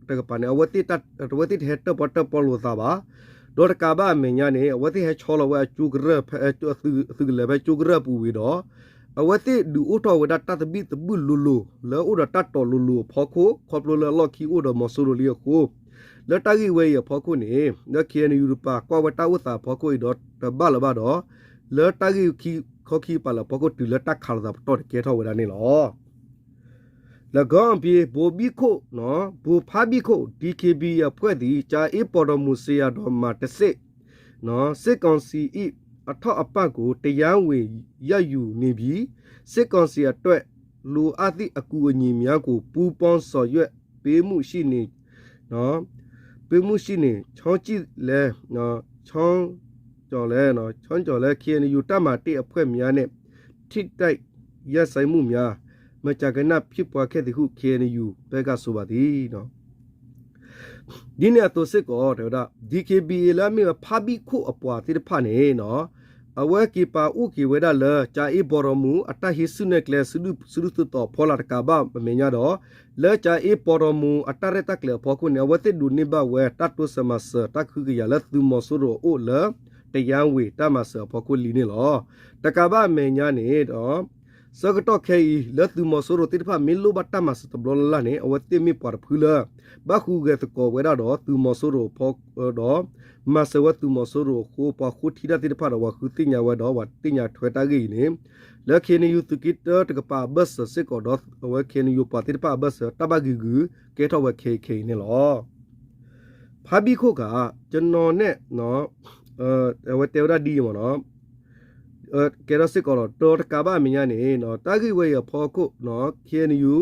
တကပၤန့ၣ် အဝဲသ့ၣ်တဟဲတၢၣ်ပီၣ်တၢၣ်ပီလိာ်သးဘၣ်. ဒီးတကးဘၣ်အမဲာ်ညါန့ၣ် အဝဲသ့ၣ်ဟဲဆီလီၤဝဲအကၠိကရၢၢ် သုးကလၢၤဖဲကၠိကရၢၢ်ပူၤဝံၤဒီး အဝဲသ့ၣ်ဒုးအိၣ်ထီၣ်ဝဲဒၣ်တၢ်သဘံၣ်သဘုၣ်လိၤလိၤ လၢအိၣ်ဒီးတၢ်တီၤလိၤလိၤအဖီခိၣ် ခီဖျိလၢအလီၢ်ခံအိၣ်ဒီးမီၤစိရိၤလံအဃိ, လၢတၢ်ဂ့ၢ်ဝဲအံၤအဖီခိၣ်န့ၣ် လၢ KNU တပၤကွၢ်ဝဲတၢ်အိၣ်သးအဖီခိၣ်အံၤဒီးတဘၣ်လၢၤဘၣ်ဒီး, လၢတၢ်ဂ့ၢ်ခံခီခံကပၤလၢအဖီခိၣ်တုၤလၢတၢ်ခးလိာ်သးပတီၢ်တကဲထီၣ်ဝဲဒၣ်န့ၣ်လီၤ. လၢကီၢ်အံၤ ဘိဘံၣ်ခိၣ်, ဘိဖးဘံၣ်ခိၣ် DKBA အဖွဲ့သည် ကြာအင်းပေါ်တော်မူ ဆရာတော်မှာ တဆင့် စစ်ကောင်စီ၏ အထောက်အပံ့ကို တရားဝင် ရယူနေပြီး စစ်ကောင်စီအတွက် လိုအပ်သည့် အကူအညီများကို ပူးပေါင်းဆောင်ရွက်ပေးမှုရှိနေ ပေးမှုရှိနေ ချောင်းကြည့်လဲ ချောင်းကျော်လဲ ချောင်းကျော်လဲ KNU တပ်မဟာတစ်အဖွဲ့များနဲ့ ထိပ်တိုက်ရင်ဆိုင်မှုများ မကြာခဏဖြစ်ပွားခဲ့သည်ဟု KNU ဘက်ကဆိုပါသည်. ဒ်န့ၣ်အသိးစ့ၢ်ကီး တဲဝဲဒၣ် DKBA လၢအမ့ၢ်ဝဲဖးဘံၣ်ခိၣ်အပှၤသ့ၣ်တဖၣ်န့ၣ် အဝဲက့ၤပာ်အိၣ်က့ၤဝဲဒၣ်လၢ ကြာအင်းပေါ်တော်မူ အတၢ်ဟံးစုနဲၣ်ကျဲ စုဒုၣ်စုတီၤအဖီလာ်တကးဘၣ်အမဲာ်ညါဒီး လၢကြာအင်းပေါ်တော်မူ အတၢ်ရဲၣ်တၢ်ကျဲၤအဖီခိၣ်န့ၣ် အဝဲသ့ၣ်ဒိးန့ၢ်ဘၣ်ဝဲ တၢ်တိစၢၤမၤစၢၤ တၢ်ကဟုကယာ်လၢသုးမီၤစိရိၤအအိၣ်လၢ တရားဝင် တၢ်မၤစၢၤအဖီခိၣ်လံန့ၣ်လီၤ. တကးဘၣ်အမဲာ်ညါန့ၣ်ဒီး ဆၢကတီၢ်ခဲအံၤ လၢသုးမီၤစိရိၤသ့ၣ်တဖၣ် မ့ၢ်လိၣ်ဘၣ်တၢ်မၤစၢၤတဘျီလၢ်လၢ်န့ၣ် အဝဲသ့ၣ်မ့ၢ်ပှၤတဖုလၢ ဘၣ်ဃုဂဲၤသကိးဝဲဒၣ်ဒီးသုးမီၤစိရိၤအဖီ ဒီး မၤစၢၤဝဲသုးမီၤစိရိၤအဃိ ပှၤဃိထံတၢ်သ့ၣ်တဖၣ်ဒီး ပှၤဃုသ့ၣ်ညါဝဲဒီး ပှၤသ့ၣ်ညါထွဲတၢ်ဂ့ၢ်အံၤန့ၣ် လၢ KNU သုးက့တၢတကပၤအဘၢၣ်စၢၤစ့ၢ်ကီးဒီး အဝဲ KNU ပှၤသ့ၣ်တဖၣ်အဘၢၣ်စၢၤ တၢ်ဘၣ်ဂံၤဂုာ်ကဲထီၣ်ဝဲခဲအံၤခဲအံၤန့ၣ်လီၤ. ဖးဘံၣ်ခိၣ်က ကျွန်တော်နဲ့ အဝဲတဲဝဲဒၣ်ဒ်အံၤမ့ၢ်နီၤ, ကဲထီၣ်စ့ၢ်ကီးလီၤ. ဒီးတကးဘၣ်အမဲာ်ညါန့ၣ် တၢ်ဂ့ၢ်ဝဲအံၤအဖီခိၣ် KNU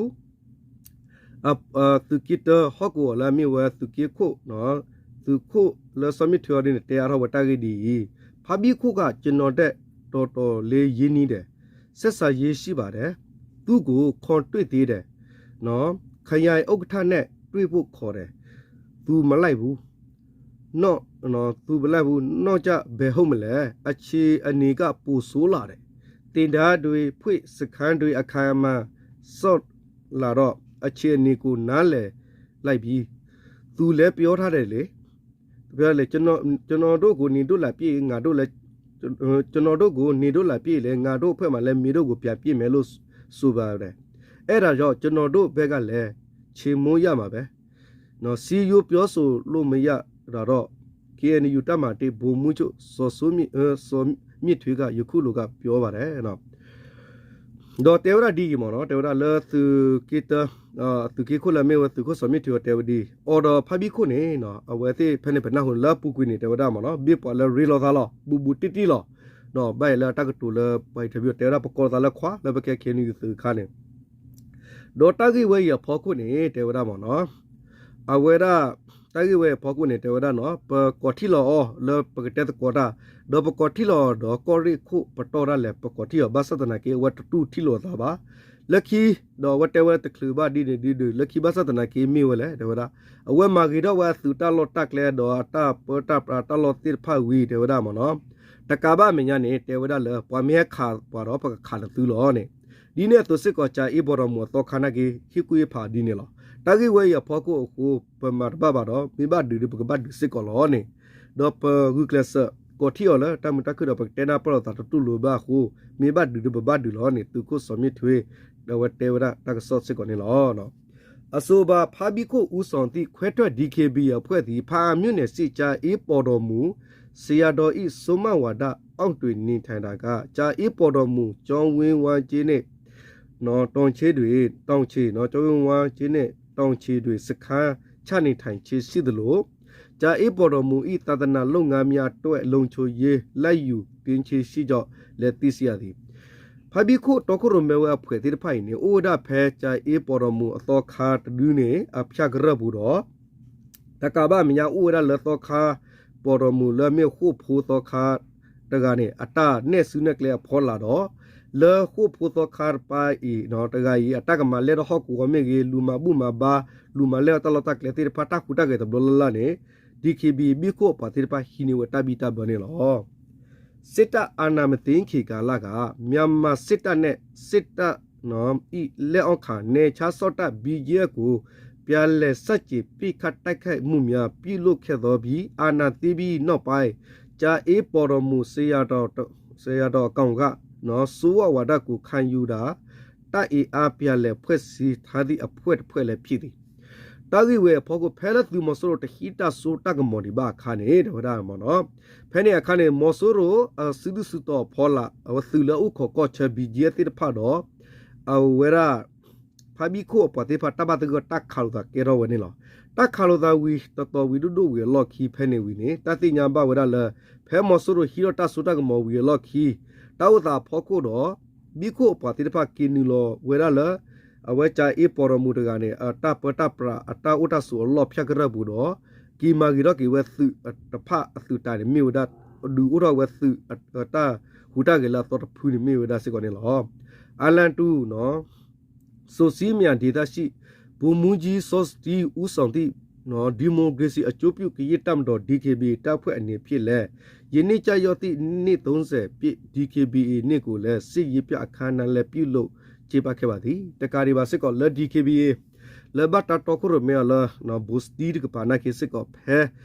သုးက့တၢဟီၣ်ကဝီၤလၢအမ့ၢ်ဝဲသုးက့ခိၣ်, သုးခိၣ်လၢစီၤမ့ၣ်ထွဲအီၤဒ်န့ၣ် တဲအါထီၣ်ဝဲတၢ်ဂ့ၢ်ဒ်အံၤ, ဖးဘံၣ်ခိၣ်က ကျွန်တော်နဲ့ တော်တော်လေးရင်းနှီးတယ်, ဆက်ဆံရေးရှိပါတယ်, သူ့ကိုခေါ်တွေ့သေးတယ်, ခရိုင်ဥက္ကဋ္ဌနဲ့တွေ့ဖို့ခေါ်တယ်, သူမလိုက်ဘူး. သူမလိုက်ဘူး, နောက်ကျဘယ်ဟုတ်မလဲ, အခြေအနေကပိုဆိုးလာတယ်, တင်ဒါတွေဖွင့် စခန်းတွေအခိုင်အမာဆောက်လာတော့ အခြေအနေကိုနားလည်လိုက်ပြီ. သူလည်းပြောထားတယ်လေ, ပြောတယ်လေ, ကျွန်တော်တို့ကို နင်တို့လာပစ်ရင် ငါတို့လည်း ကျွန်တော်တို့ကို နင်တို့လာပစ်ရင်လည်း ငါတို့အဖွဲ့မှာလည်း မင်းတို့ကို ပြန်ပစ်မယ်လို့ ဆိုပါတယ်. အဲ့ဒါကြောင့် ကျွန်တော်တို့ဘက်ကလည်း ချေမှုန်းရမှာပဲ. နော်, စည်းရုံးပြောဆိုလို့မရတာတော့ KNU တပ်မဟာတစ် ဗိုလ်မှူးချုပ် စော်စိုးမြင့်ထွေးက ယခုလိုက ပြောပါတယ်. ဒီးတဲဝဲဒၣ်ဒ်အံၤမ့ၢ်နီၤ, တဲဝဲဒၣ်လၢသုးက့တၢ, သုးက့ခိၣ်လၢအမ့ၢ်ဝဲသုးခိၣ်စီၤမ့ၣ်ထွဲအီၤတဲဝဲဒ်အံၤ, အီၤဒီးဖးဘံၣ်ခိၣ်န့ၣ် အဝဲသ့ၣ်ဖဲန့ၣ်ပနၢ်ဟူလၢအပူၤကွံာ်န့ၣ် တဲဝဲဒၣ်မ့ၢ်နီၤ, ဘ့ၣ်ပှၤလၢရ့လိာ်သးလီၤ, ဘူးဘူးတံၢ်တံၢ်လီၤ. ဒီးဘၣ်ယဲလၢအတၢ်ကတိၤလၢပှၤအံၤထၢဖံအီၤ တဲဝဲဒၣ်ပကိးလီၤသးလၢခွါလၢပကဲ KNU သုးအခါန့ၣ် ဒီးတၢ်ဂ့ၢ်ဝဲအံၤအဖီခိၣ်န့ၣ် တဲဝဲဒၣ်မ့ၢ်နီၤ, အဝဲဒၣ် တၢ်ဂ့ၢ်ဝဲအံၤအဖီခိၣ်န့ၣ် တဲဝဲဒၣ်နီၤ, ပကိးထံၣ်လီၤအီၤလၢပကတဲသကိးတၢ်, ဒီးပကိးထံၣ်လီၤအီၤဒီးကီၢ်ရ့ၣ်ခိၣ်ပတီၢ်ဒၣ်လဲာ် ပကိးထံၣ်အီၤ ဘၣ်ဆၣ်သနာ်က့ အဝဲတတူၢ်ထံၣ်လိာ်အသးဘၣ်. လၢခံ ဒီးအဝဲတဲဝဲတချုးဘၣ်ဒ်န့ၣ်ဒ်ဒုး လၢခံဘၣ်ဆၣ်သနာ်က့မ့ၢ်ဝဲလဲၣ် တဲဝဲဒၣ်, အဝဲမၤဂ့ၤထီၣ်ဝဲအသုးတၢ်လီၢ်တၢ်ကျဲဒီးအတၢ်ပၢတၢ်ပြးတၢ်လီၢ်သ့ၣ်တဖၣ်ဝံၤ တဲဝဲဒၣ်မ့ၢ်နီၤ, တကးဘၣ်အမဲာ်ညါန့ၣ် တဲဝဲဒၣ်လၢ ပှၤမ့ၢ်ဟဲခးပှၤဒီး ပကခးနသုလီၤန့ၣ်, ဒ်န့ၣ်အသိးစ့ၢ်ကီး ကၠၤအ့ဘီၣ်ဒီးမူးအသီခါနာ်က့ ဟ့ၣ်ကူၣ်ဟ့ၣ်ဖးဒ်န့ၣ်လီၤ. တၢ်ဂ့ၢ်ဝဲအံၤအဖီခိၣ်အဃိ ပမၤတဘၣ်ဘၣ်ဒီး မ့ၢ်ဘၣ်ဒုးဒီးပကဘၣ်ဒုးစ့ၢ်ကီးလီၤန့ၣ်, ဒီးပဂုာ်ကျဲးစၢးကိးထံၣ်အီၤလၢတၢ်မုာ်တၢ်ခုၣ်ဒီး ပကတဲနၢ်ပၢၢ်လိာ်သးတတူၢ်လိာ်ဘၣ်အဃိ မ့ၢ်ဘၣ်ဒုးဒီးပဘၣ်ဒုးလီၤန့ၣ် သုးခိၣ်စီၤမ့ၣ်ထွဲ ဒီးအဝဲတဲဝဲဒၣ်တၢ်ကစီၣ်စ့ၢ်ကီးန့ၣ်လီၤ. အဆိုပါ ဖါဘံၣ်ခိၣ် ဦးဆောင်သည့် ခွဲထွက် ဒီး ကၠၤအ့ဘီၣ်ဒီးမူး ဆရာတော်၏ ဆုံးမဝါဒ အောက်တွင် နေထိုင်တာက ကၠၤအ့ဘီၣ်ဒီးမူး ကျောင်းဝင်းဝါကျေးနဲ့ တောင်ခြေတွင် တောင်ခြေ ကျောင်းဝင်းဝါကျေးနဲ့ တောင်ခြေတွင် စခန်းချနေထိုင်ခြင်းရှိသလို ကၠၤအ့ဘီၣ်ဒီးမူး ၏ သာသနာလုပ်ငန်းများအတွက် လုံခြုံရေး လိုက်ယူပေးခြင်းရှိကြောင်းလည်း သိရှိရသည်. ဖါဘံၣ်ခိၣ်တီခိၣ်ရိၣ်မဲဝဲအဖှဲးသ့ၣ်တဖၣ်အံၤန့ၣ် အိၣ်ဝဲဒၣ်ဖဲ ကၠၤအ့ဘီၣ်ဒီးမူး အသီခါတဒုန့ၣ် အဖၠၣ်ကရၢၢ်ပူၤဒီး တကးဘၣ်အမဲာ်ညါအိၣ်ဝဲဒၣ်လၢသီခါ ဘီၣ်ဒီးမူးလၢအမ့ၢ်ဃိာ်ဖိသီခါတဂၤန့ၣ် အတၢ်နဲၣ်စုနဲၣ်ကျဲအဖီလာ်ဒီး လၢဃိာ်ဖိသီခါတပၤအံၤ တဂၤအံၤ အတၢ်ကမၤလဲၢ်ထီၣ်ဟီၣ်ကဝီၤမ့ၢ်ဂ့ၤ လူၤမၤဘူၣ်မၤဘါ လူၤမၤလဲၢ်ထီၣ်တၢ်လီၢ်တၢ်ကျဲသ့ၣ်တဖၣ် တၢ်ဟူးတၢ်ဂဲၤတဘျီလၢ်လၢ်န့ၣ် DKBA ဘံၣ်ခိၣ်အပှၤသ့ၣ်တဖၣ်ဟံးန့ၢ်ဝဲတၢ်ဘံၣ်တၢ်ဘၢန့ၣ်လီၤ. စစ်တပ်အာဏာမသိမ်းခင်ကာလက မြန်မာစစ်တပ်နဲ့ စစ်တပ် နော် ၏ လက်အောက်ခံ နယ်ခြားစောင့်တပ် BGF ကို ပြန်လည်ဆန့်ကျင် ပစ်ခတ်တိုက်ခိုက်မှုများ ပြုလုပ်ခဲ့သော်ပြီး အာဏာသိမ်းပြီးနောက်ပိုင်း ကၠၤအ့ဘီၣ်ဒီးမူး ဆရာတော် ဆရာတော်အကောင်က စိဝၣ်ဝးဒၣ်ကူၤခါယူၤဒၣ် တၢ်အ့ၣ်အါပျၢၤလဲၤဖှဲၣ်ဆံထါသ့ၣ်အဖှဲၣ်တဖှဲၣ်လဲၤဖံးသ့ၣ် တၢ်ဂ့ၢ်ဝဲအဖီခိၣ် ဖဲလၢသုးမီၤစိရိၤတဟံးတၢ်စိတၢ်ကမီၤဒံးဘၣ်အခါန့ၣ် တဲဝဲဒၣ်မ့ၢ်နီၤ. ဖဲန့ၣ်အခါန့ၣ် မီၤစိရိၤအစုဒုၣ်စုတီၤအဖီလာ် အဝဲသုးလၢအအိၣ်ခိးကီၢ်ဆၢ ဘံကၠ့သ့ၣ်တဖၣ်ဒီး အဝဲဒၣ် ဖါဘံၣ်ခိၣ်အပှၤသ့ၣ်တဖၣ် တၢ်ဘၣ်သဂၢၢ်တၢ်ခးလိာ်သးကဲထီၣ်ဝဲန့ၣ်လီၤ. တၢ်ခးလိာ်သးဝံၤ တတီၤဝံၤဒိၣ်ဒိၣ်ဝံၤအလီၢ်ခံဖဲန့ၣ်ဝံၤန့ၣ် တၢ်သ့ၣ်ညါဘၣ်ဝဲဒၣ်လၢ ဖဲမီၤစိရိၤဟံးထီၣ်တၢ်စိတၢ်ကမီၤဝံၤအလီၢ်ခံ တၢ်အိၣ်သးအဖီခိၣ်ဒီး ဘံၣ်ခိၣ်အပှၤသ့ၣ်တဖၣ်က့ၤနုာ်လီၤဝဲဒၣ်လၢ အဝဲကၠၤအ့ပီၢ်ဒီးမူတဂၤန့ၣ် အတၢ်ပၢတၢ်ပြးအတၢ်အိၣ်တၢ်ဆိးအလီၢ်ဖၠၣ်ကရၢၢ်ပူၤဒီး က့ၤမၤဂ့ၤထီၣ်က့ၤဝဲသုးတဖၣ်အသုးတၢ်န့ၣ် မ့ၢ်ဝဲဒၣ် ဒုးအိၣ်ထီၣ်ဝဲသုး တၢ်ဟူးတၢ်ဂဲၤလၢအသီတဖုန့ၣ်မ့ၢ်ဝဲဒၣ်စ့ၢ်ကီးန့ၣ်လီၤ. အလၣ်တူၢ် စိၤစံမၠၣ်ဒေသရှိ ဗိုလ်မှူးကြီး စောစတံ ဦးဆောင်သည့် ဒီမိုကရေစီအကျိုးပြုကရင်တပ်မတော် ဒီကေဘီအေ တပ်ဖွဲ့အနေဖြင့်လည်း ယနေ့ကျရောက်သည့် နှစ်သုံးဆယ်ပြည့် ဒီကေဘီအေ နေ့ကိုလည်း စစ်ရေးပြအခမ်းအနားလည်း ပြုလုပ်ကျင်းပခဲ့ပါသည်. တကးဒံးဘၣ်စ့ၢ်ကီးလၢ ဒီကေဘီအေ လၢဘၣ်တၢ်တီခိၣ်ရိၣ်မဲအီၤလၢ ဗိုလ်စတံတကပၤနာ်က့စ့ၢ်ကီး ဖဲ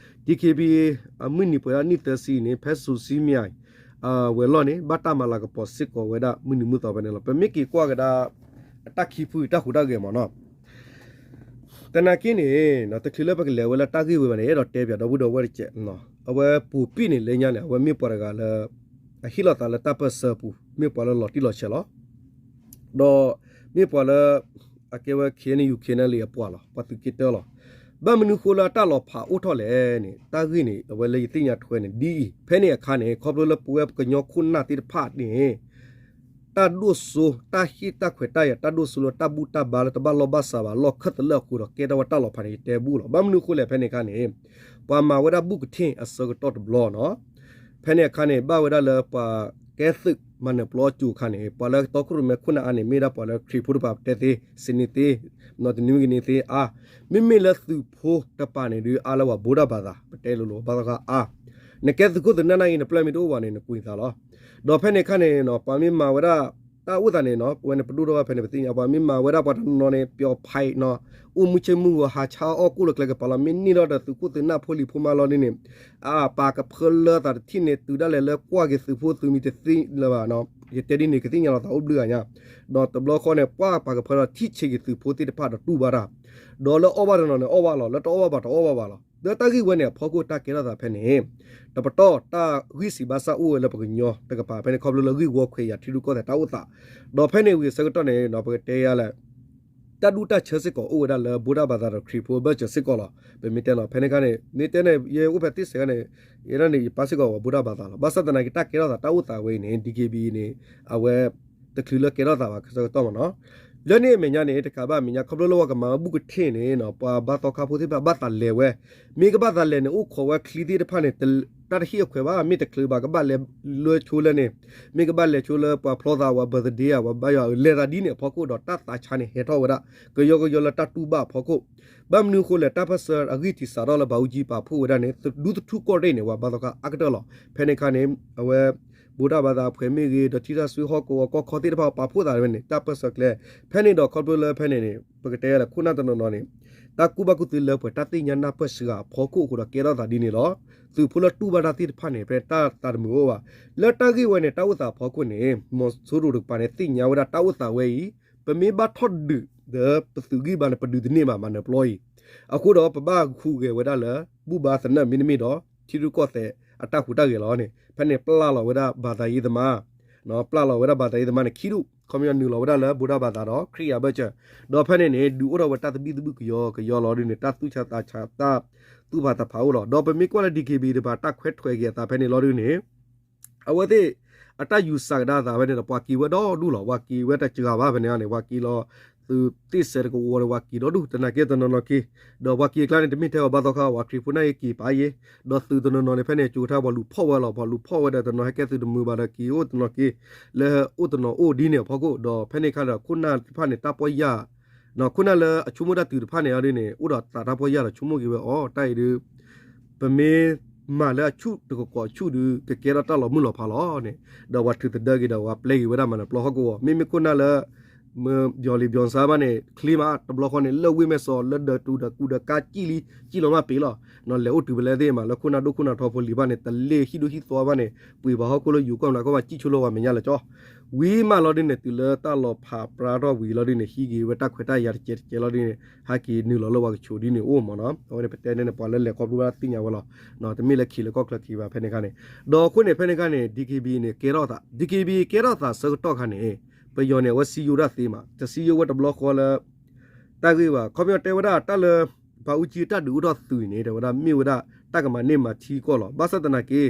ဒီကေဘီအေ အမုၢ်နံၤပှဲၤဒၣ်နံၣ်သၢဆံန့ၣ် ဖဲစိၤစံမၠၣ် ဝဲၤလီၢ်န့ၣ် ဘၣ်တၢ်မၤလၤကပီၤစ့ၢ်ကီးဝဲဒၣ်မုၢ်နံၤမုၢ်သီဖဲန့ၣ်လီၤ. ပမ့ၢ်က့ၤကွၢ်ကဒါ အတၢ်ခံဖုအံၤ တၢ်ဟူးတၢ်ဂဲၤမ့ၢ်နီၤ သနာ်က့န့ၣ် တချုးလၢပကလဲၤဝဲလၢတၢ်ဂ့ၢ်ဝဲဘၣ်န့ၣ် အဲၣ်ဒိးတဲပၠးဒီပုၢ်ဒီဝဲၢ်တကဲး, အဝဲပူၤပံၣ်န့ၣ်လၢညါန့ၣ် အဝဲမ့ၢ်ပှၤတဂၤလၢ အဟ့ၣ်လီၤသးလၢတၢ်ပၢၢ်ဆၢပူၤ မ့ၢ်ပှၤလၢလီၤတံၢ်လီၤဆဲးလီၤ. ဒီးမ့ၢ်ပှၤလၢ အကဲဝဲ ခ့ၣ်အဲၣ်ယူၣ် ခ့ၣ်အဲၣ်ယူၣ် အပှၤလီၤ, ပှၤသုးက့တၢလီၤ. ဘၣ်မနုၤဃိလၢအတၢ်လီၤဖးအိၣ်ထီၣ်လဲၣ်န့ၣ် တၢ်ဂ့ၢ်န့ၣ် အဝဲလၢယသ့ၣ်ညါထွဲန့ၣ် ဒ်အံၤ, ဖဲန့ၣ်အခါန့ၣ် ခီဖျိလၢပဝဲပကညီခိၣ်နၢ်သ့ၣ်တဖၣ်န့ၣ် တၢ်ဒိၣ်စိ တၢ်ဟ့ၣ်တၢ်ခွဲးတၢ်ယာ် တၢ်ဒိၣ်စိလၢတၢ်ဘူၣ်တၢ်ဘါလၢတဘၣ်လီၢ်ဘၣ်စးဘၣ် လီၢ်ခၢၣ်သလၢအဃိဒီး ကဲထီၣ်ဝဲတၢ်လီၤဖးန့ၣ် ယတဲဘူၣ်လီၤ. ဘၣ်မနုၤဃိလဲၣ် ဖဲန့ၣ်အခါန့ၣ် ပှၤမၤဝဲဒၣ်ဘူၣ်ကထ့ၣ်အဆၢကတီၢ်တဘျီနီၤ. ဖဲန့ၣ်အခါန့ၣ် ဘၣ်ဝဲဒၣ်လၢပှၤကဲသုးမၤနၢၤပျီအစိၤအခါန့ၣ် ပှၤလၢတီခိၣ်ရိၣ်မဲခိၣ်နၢ်အါန့ၣ် မ့ၢ်ဒၣ်ပှၤလၢခရံာ်ဖိတဖၣ် ပတဲသ့ စနေသ့ တနင်္ဂနွေသ့အါ, မ့မ့ၢ်လၢသုးဖိတပၤန့ၣ်ဒုး အါလၢပှၤဗုဒ္ဓဘာသာ ပတဲလိၤလိၤ ဘၣ်သီခါအါ, နကဲသုးခိၣ်သုးနၢ်နာ်အံၤ နပျဲၢ်မ့ၢ်တအိၣ်ဘၣ်န့ၣ် နကွံာ်သးလီၤ. ဒီးဖဲန့ၣ်အခါန့ၣ် ပှၤမ့ၢ်မၤဝဲဒၣ် တၢ်အိၣ်သးန့ၣ်နီၤ ပဝဲန့ၣ်ပဒိၣ်ထီၣ်ဘၣ်ဖဲန့ၣ် ပသ့ၣ်ညါ ပှၤမ့ၢ်မၤဝဲဒၣ်ပှၤတနီၤနီၤန့ၣ် ပျီၤဖးနီၤ အိၣ်မုာ်ဆ့ၣ်မုာ်ဂီၤ ဟးဆါအီၣ်ကိၣ်လၢကျဲကပၤလီၤ. မ့ၢ်န့ၢ်ထီၣ်ဒီးသုးခိၣ်သုးနၢ်ဖိလံၤဖိမါလီၤဒ်န့ၣ် အပာ်ကဖၢလၢသးတထံၣ်န့ၣ် တုၤဒၣ်လဲာ်လၢကွၢ်က့ၤသုးဖိသုးမံၤတသ့လၢၤဘၣ်နီၤ. ယတဲဒ်န့ၣ် ကသ့ၣ်ညါလီၤသးအိၣ်ဘျုးဂၤညါ, ဒီးတဘျီဃီန့ၣ် ပှၢ်ပာ်ကဖၢဒီးထံၣ်ဆံးက့ၤသုးဖိသ့ၣ်တဖၣ်ဒီးတူၢ်ဘၣ်တၢ်, ဒီးလၢအီၣ်ဘၣ်တနီၤန့ၣ် အီၣ်ဘၣ်လီၤ လၢတအီၣ်ဘၣ်ဘၣ်တအီၣ်ဘၣ်ဘၣ်လီၤ. လၢတၢ်ဂ့ၢ်ဝဲန့ၣ်အဖီခိၣ်တၢ်ကဲထီၣ်သးဖဲန့ၣ် တပတီၢ်တၢ်ဂံၢ်စံးဘၣ်စၢ်အိၣ်ဝဲလၢပကညီတကပၤဖဲန့ၣ် ခီဖျိလၢဂံၢ်ဝီခွဲးယာ်ထံရူၢ်ကီၢ်သဲးတၢ်အိၣ်သး, ဒီးဖဲန့ၣ်ဝံၤအဆၢကတီၢ်န့ၣ် ပကတဲယၤလဲၣ် တၢ်ဒူတၢ်ဆၢစ့ၢ်ကီးအိၣ်ဝဲဒၣ်လၢ ဗုဒ္ဓဘာသာ ဒီးခရံာ်ဖိအဘၢၣ်စၢၤစ့ၢ်ကီးလီၤ. ပမ့ၢ်တဲနီၤ ဖဲန့ၣ်အခါန့ၣ် မ့ၢ်တဲန့ၣ် ယအိၣ်ဖဲသ့ၣ်စဲးခါန့ၣ် ယဲဒၣ်န့ၣ် ယပၢ်စ့ၢ်ကီးဝဲ ဗုဒ္ဓဘာသာ လီၤ. ဘၣ်ဆၣ်သနာ်က့ တၢ်ကဲထီၣ်သးတၢ်အိၣ်သးဝဲအံၤန့ၣ် ဒီက့ဘံ အံၤန့ၣ် အဝဲ တချုးလၢကဲထီၣ်သးဘၣ်ဆၢကတီၢ်မ့ၢ်နီၤ. လၢန့ၣ်အမဲာ်ညါန့ၣ် တကးဘၣ်အမဲာ်ညါ ခီဖျိလၢပှၤကမၤဝဲဘူၣ်ကထ့ၣ်န့ၣ် ပှၤဘါသီခါဖိသ့ၣ်တဖၣ်ဘၣ်သးလဲၤဝဲ, မ့ၢ်ကဘၣ်သးလဲၤန့ၣ် အိၣ်ခိးဝဲချံသ့ၣ်တဖၣ်န့ၣ် တၢ်တဟ့ၣ်အခွဲးဘၣ် မ့ၢ်တချုးဘၣ် ကဘၣ်လဲၤလၢဆိလၢန့ၣ် မ့ၢ်ကဘၣ်လဲၤဆိလၢပှၤဖျီသးဝဲ birthday ဧါ ပှၤဘါယွၤ လဲၤသးဒ်န့ၣ်အဖီခိၣ်ဒီး တၢ်သးဆါန့ၣ်ဟဲထီၣ်ဝဲဒၣ် ကယီကယီလၢတၢ်တူၢ်ဘၣ်အဖီခိၣ်, ဘၣ်မနုၤအဃိလဲၣ် တၢ်ပၢၢ်ဆၢအဂံၢ်ထံးစးထီၣ်လၢ ဘၣ်အူကၠံပာ်ဖှိၣ်ဝဲဒၣ်န့ၣ် ဒူသထူၣ်ကီၢ်ရ့ၣ်န့ၣ် ပှၤဘါသီခါအါကတၢၢ်လီၤ. ဖဲန့ၣ်အခါန့ၣ် အဝဲ ဗုဒ္ဓဘာသာ အဖွဲ့မ့ၢ်ဂ့ၤ ဒီးထံတၢ်စုဟီၣ်ကဝီၤကီၢ်ခီသ့ၣ်တဖၣ် ပာ်ဖှိၣ်သးဝဲန့ၣ် တၢ်ပၢၢ်ဆၢကျဲ, ဖဲန့ၣ်ဒီးခီဖျိလၢဖဲန့ၣ်န့ၣ် ပကတဲလၢခိၣ်နၢ်တနီၤနီၤန့ၣ် တၢ်ကူၣ်ဘၣ်ကူၣ်သ့လၢပှဲၤတၢ်သ့ၣ်ညါနၢ်ပၢၢ်စှၤအဖီခိၣ်အဃိဒီး ကဲထီၣ်သးဒ်န့ၣ်လီၤ. သုးဖိလၢတူၢ်ဘၣ်တၢ်သ့ၣ်တဖၣ်န့ၣ် ဖဲတၢ်သးတမုာ်အိၣ်ဘၣ်. လၢတၢ်ဂ့ၢ်ဝဲန့ၣ် တၢ်အိၣ်သးအဖီခိၣ်န့ၣ် မီၤစိရိၤတကပၤန့ၣ် သ့ၣ်ညါဝဲဒၣ်တၢ်အိၣ်သးဝဲအံၤ ပမ့ၢ်ဘၣ်ထီၣ်ဒုး ဒီးပသုးဂံၢ်ဘါန့ၣ် ပဒုးတန့ၢ်ဘၣ် မၤနၢၤပျီအံၤ, အဃိဒီးပဘၣ်ဟူးဂဲၤဝဲဒၣ်လၢ ဘူၣ်ဘါသနၢၣ်မ့တမ့ၢ်ဒီး ထံရူၢ်ကီၢ်သဲးအတၢ်ဟူးတၢ်ဂဲၤလီၤန့ၣ် ဖဲန့ၣ်ပျၢ်လီၤဝဲဒၣ် ဘာသာရေးသမား, ပျၢ်လီၤဝဲဒၣ် ဘာသာရေးသမား န့ၣ် ခံဒူၣ်, ခီပညီနုာ်လီၤဝဲဒၣ်လၢ ဗုဒ္ဓဘာသာ ဒီးခရံာ်အဘၢၣ်စၢၤ, ဒီးဖဲန့ၣ်န့ၣ် ဒုးအိၣ်ထီၣ်ဝဲတၢ်သဘံၣ်သဘုၣ်ကယီကယီလီၤဒ်န့ၣ် တၢ်သူၣ်ဆါသးဆါ တၢ်သူၣ်ဖးသးဖးအိၣ်လီၤ. ဒီးပမ့ၢ်ကွၢ်လၢ ဒီက့ဘံ တဖၣ် တၢ်ခွဲးထွဲးက့ၤအသးဖဲန့ၣ်လီၤဒ်န့ၣ် အဝဲသ့ၣ် အတၢ်ယူၤစးကဒါအသးဖဲန့ၣ်ဒီး ပှၤက့ၤဝဲဒီဒူၣ်လီၤ. ပှၤက့ၤဝဲတစှၤဘၣ်ဖဲန့ၣ်န့ၣ် ပှၤက့ၤလီၤ သုးသ့ၣ်စဲးတကဝီၤဒီး ပှၤက့ၤဒီဒူၣ် သနာ်က့တနီၤနီၤက့ၤ, ဒီးပှၤက့ၤအကျါန့ၣ် တမ့ၢ်ထဲပှၤဘါသီခါ ပှၤခရံာ်ဖိနာ်က့ၤက့ၤပာ်ယ့ၤ, ဒီးသုးတနီၤနီၤန့ၣ် ဖဲန့ၣ် ကၠိထါပှၤလူၤဖီၣ်ဝဲလီၤ. ပှၤလူၤဖီၣ်ဝဲဒီးတနီၤဟဲကဲသုးတမုာ်ဘၣ်ဒီး က့ၤအိၣ်တနီၤက့ၤ လၢအိၣ်တနီၤအိၣ်ဒ်န့ၣ်အဖီခိၣ်, ဒီးဖဲန့ၣ်အခါဒီး ခိၣ်နၢ်တဖၣ်န့ၣ် တၢ်ပီၢ်ယၢ် ခိၣ်နၢ်လၢအဆိကမိၣ်တၢ်တုၤတဖၣ်န့ၣ်ဒ်န့ၣ် အိၣ်ဒီးသးတၢ်ပီၢ်ယၢ်ဒီးဆိကမိၣ်က့ၤဝဲအီၤ တၢ်အံၤဒုး ပမ့ၢ်မၤလၢအဆူၣ်တကကိးအဆူၣ်ဒုး ကကဲထီၣ်တၢ်လီၤမုၢ်လီၤဖးလီၤန့ၣ်, ဒီးပှၤထုးသဒၢက့ၤဒီး ပှၤပျဲက့ၤဝဲဒၣ်မၤနၢၤပျီဟီၣ်ကဝီၤ, မ့မ့ၢ်ခိၣ်နၢ်လၢ မ ယီၤလံၤဘျီၤစါဘၣ်န့ၣ် ချ့မး တဘျီဃီန့ၣ် လၢဝ့ၢ်မဲၢ်စီး လၢဒၢးတူၤဒၢးကူဒၢးကါ ကံၣ်လံ ကံၣ်လီၤမၢ်ပ့ၤလီၤ. လဲၤအိၣ်တုၤဖဲလဲၣ်သ့ၣ်မး လၢခိၣ်နၢ်ဒိၣ်ခိၣ်နၢ်ထီဖိလံၤဘၣ်န့ၣ် တလ့ၢ်ဟံၣ်ဒိၣ်ဟံၣ်သီဘၣ်န့ၣ် ပှ့ၤပှၤဟီၣ်ခိၣ်လၢယိၤကီၢ်မနုၤကီၢ်ဘၣ် ကံၣ်ဆိလီၤဝဲမဲာ်ညါလၢကၠီ ဝံၤမးလီၤဒ်န့ၣ် တုၤလၢတၢ်လီၤဖးပြါထီၣ်ဝံၤလီၤဒ်န့ၣ် ဟံးက့ၤဝဲတၢ်ခွဲးတၢ်ယာ်တကဲးတကဲးလီၤဒ်န့ၣ် ဟဲက့ၤနုာ်လီၤလၢပှၤကဆိးဒ်န့ၣ်အိၣ်မးနီၤ. အဝဲန့ၣ် ပတဲန့ၣ် ပှၤလၢလဲၤခီဖျိဝဲဒၣ်သ့ၣ်ညါဝဲလီၤ. တမ့ၢ်လၢခံလၢကီၢ်ချၢခံဘၣ်ဖဲန့ၣ်ခါန့ၣ်. ဒီးအဃိန့ၣ် ဖဲန့ၣ်ခါန့ၣ် DKBA န့ၣ် ကဲထီၣ်သး DKBA ကဲထီၣ်သးဆၢကတီၢ်ခါန့ၣ် ပယီၤန့ၣ် အဝဲစံယိဝဲဒၣ်သ့မး တစံယိဝဲတဘျီဃီလၢ တၢ်ဂ့ၢ်ဘၣ် ခီပညီတဲဝဲဒၣ်တၢ်လၢ ပှၤအူကၠံတၢ်ဒုးအိၣ်ထီၣ်သုးအံၤန့ၣ် တဲဝဲဒၣ်မ့ၢ်ဝဲဒၣ် တၢ်ကမၤန့ၢ်မၤထံကီၢ်လီၤ. ဘၣ်ဆၣ်သနာ်က့ ခီ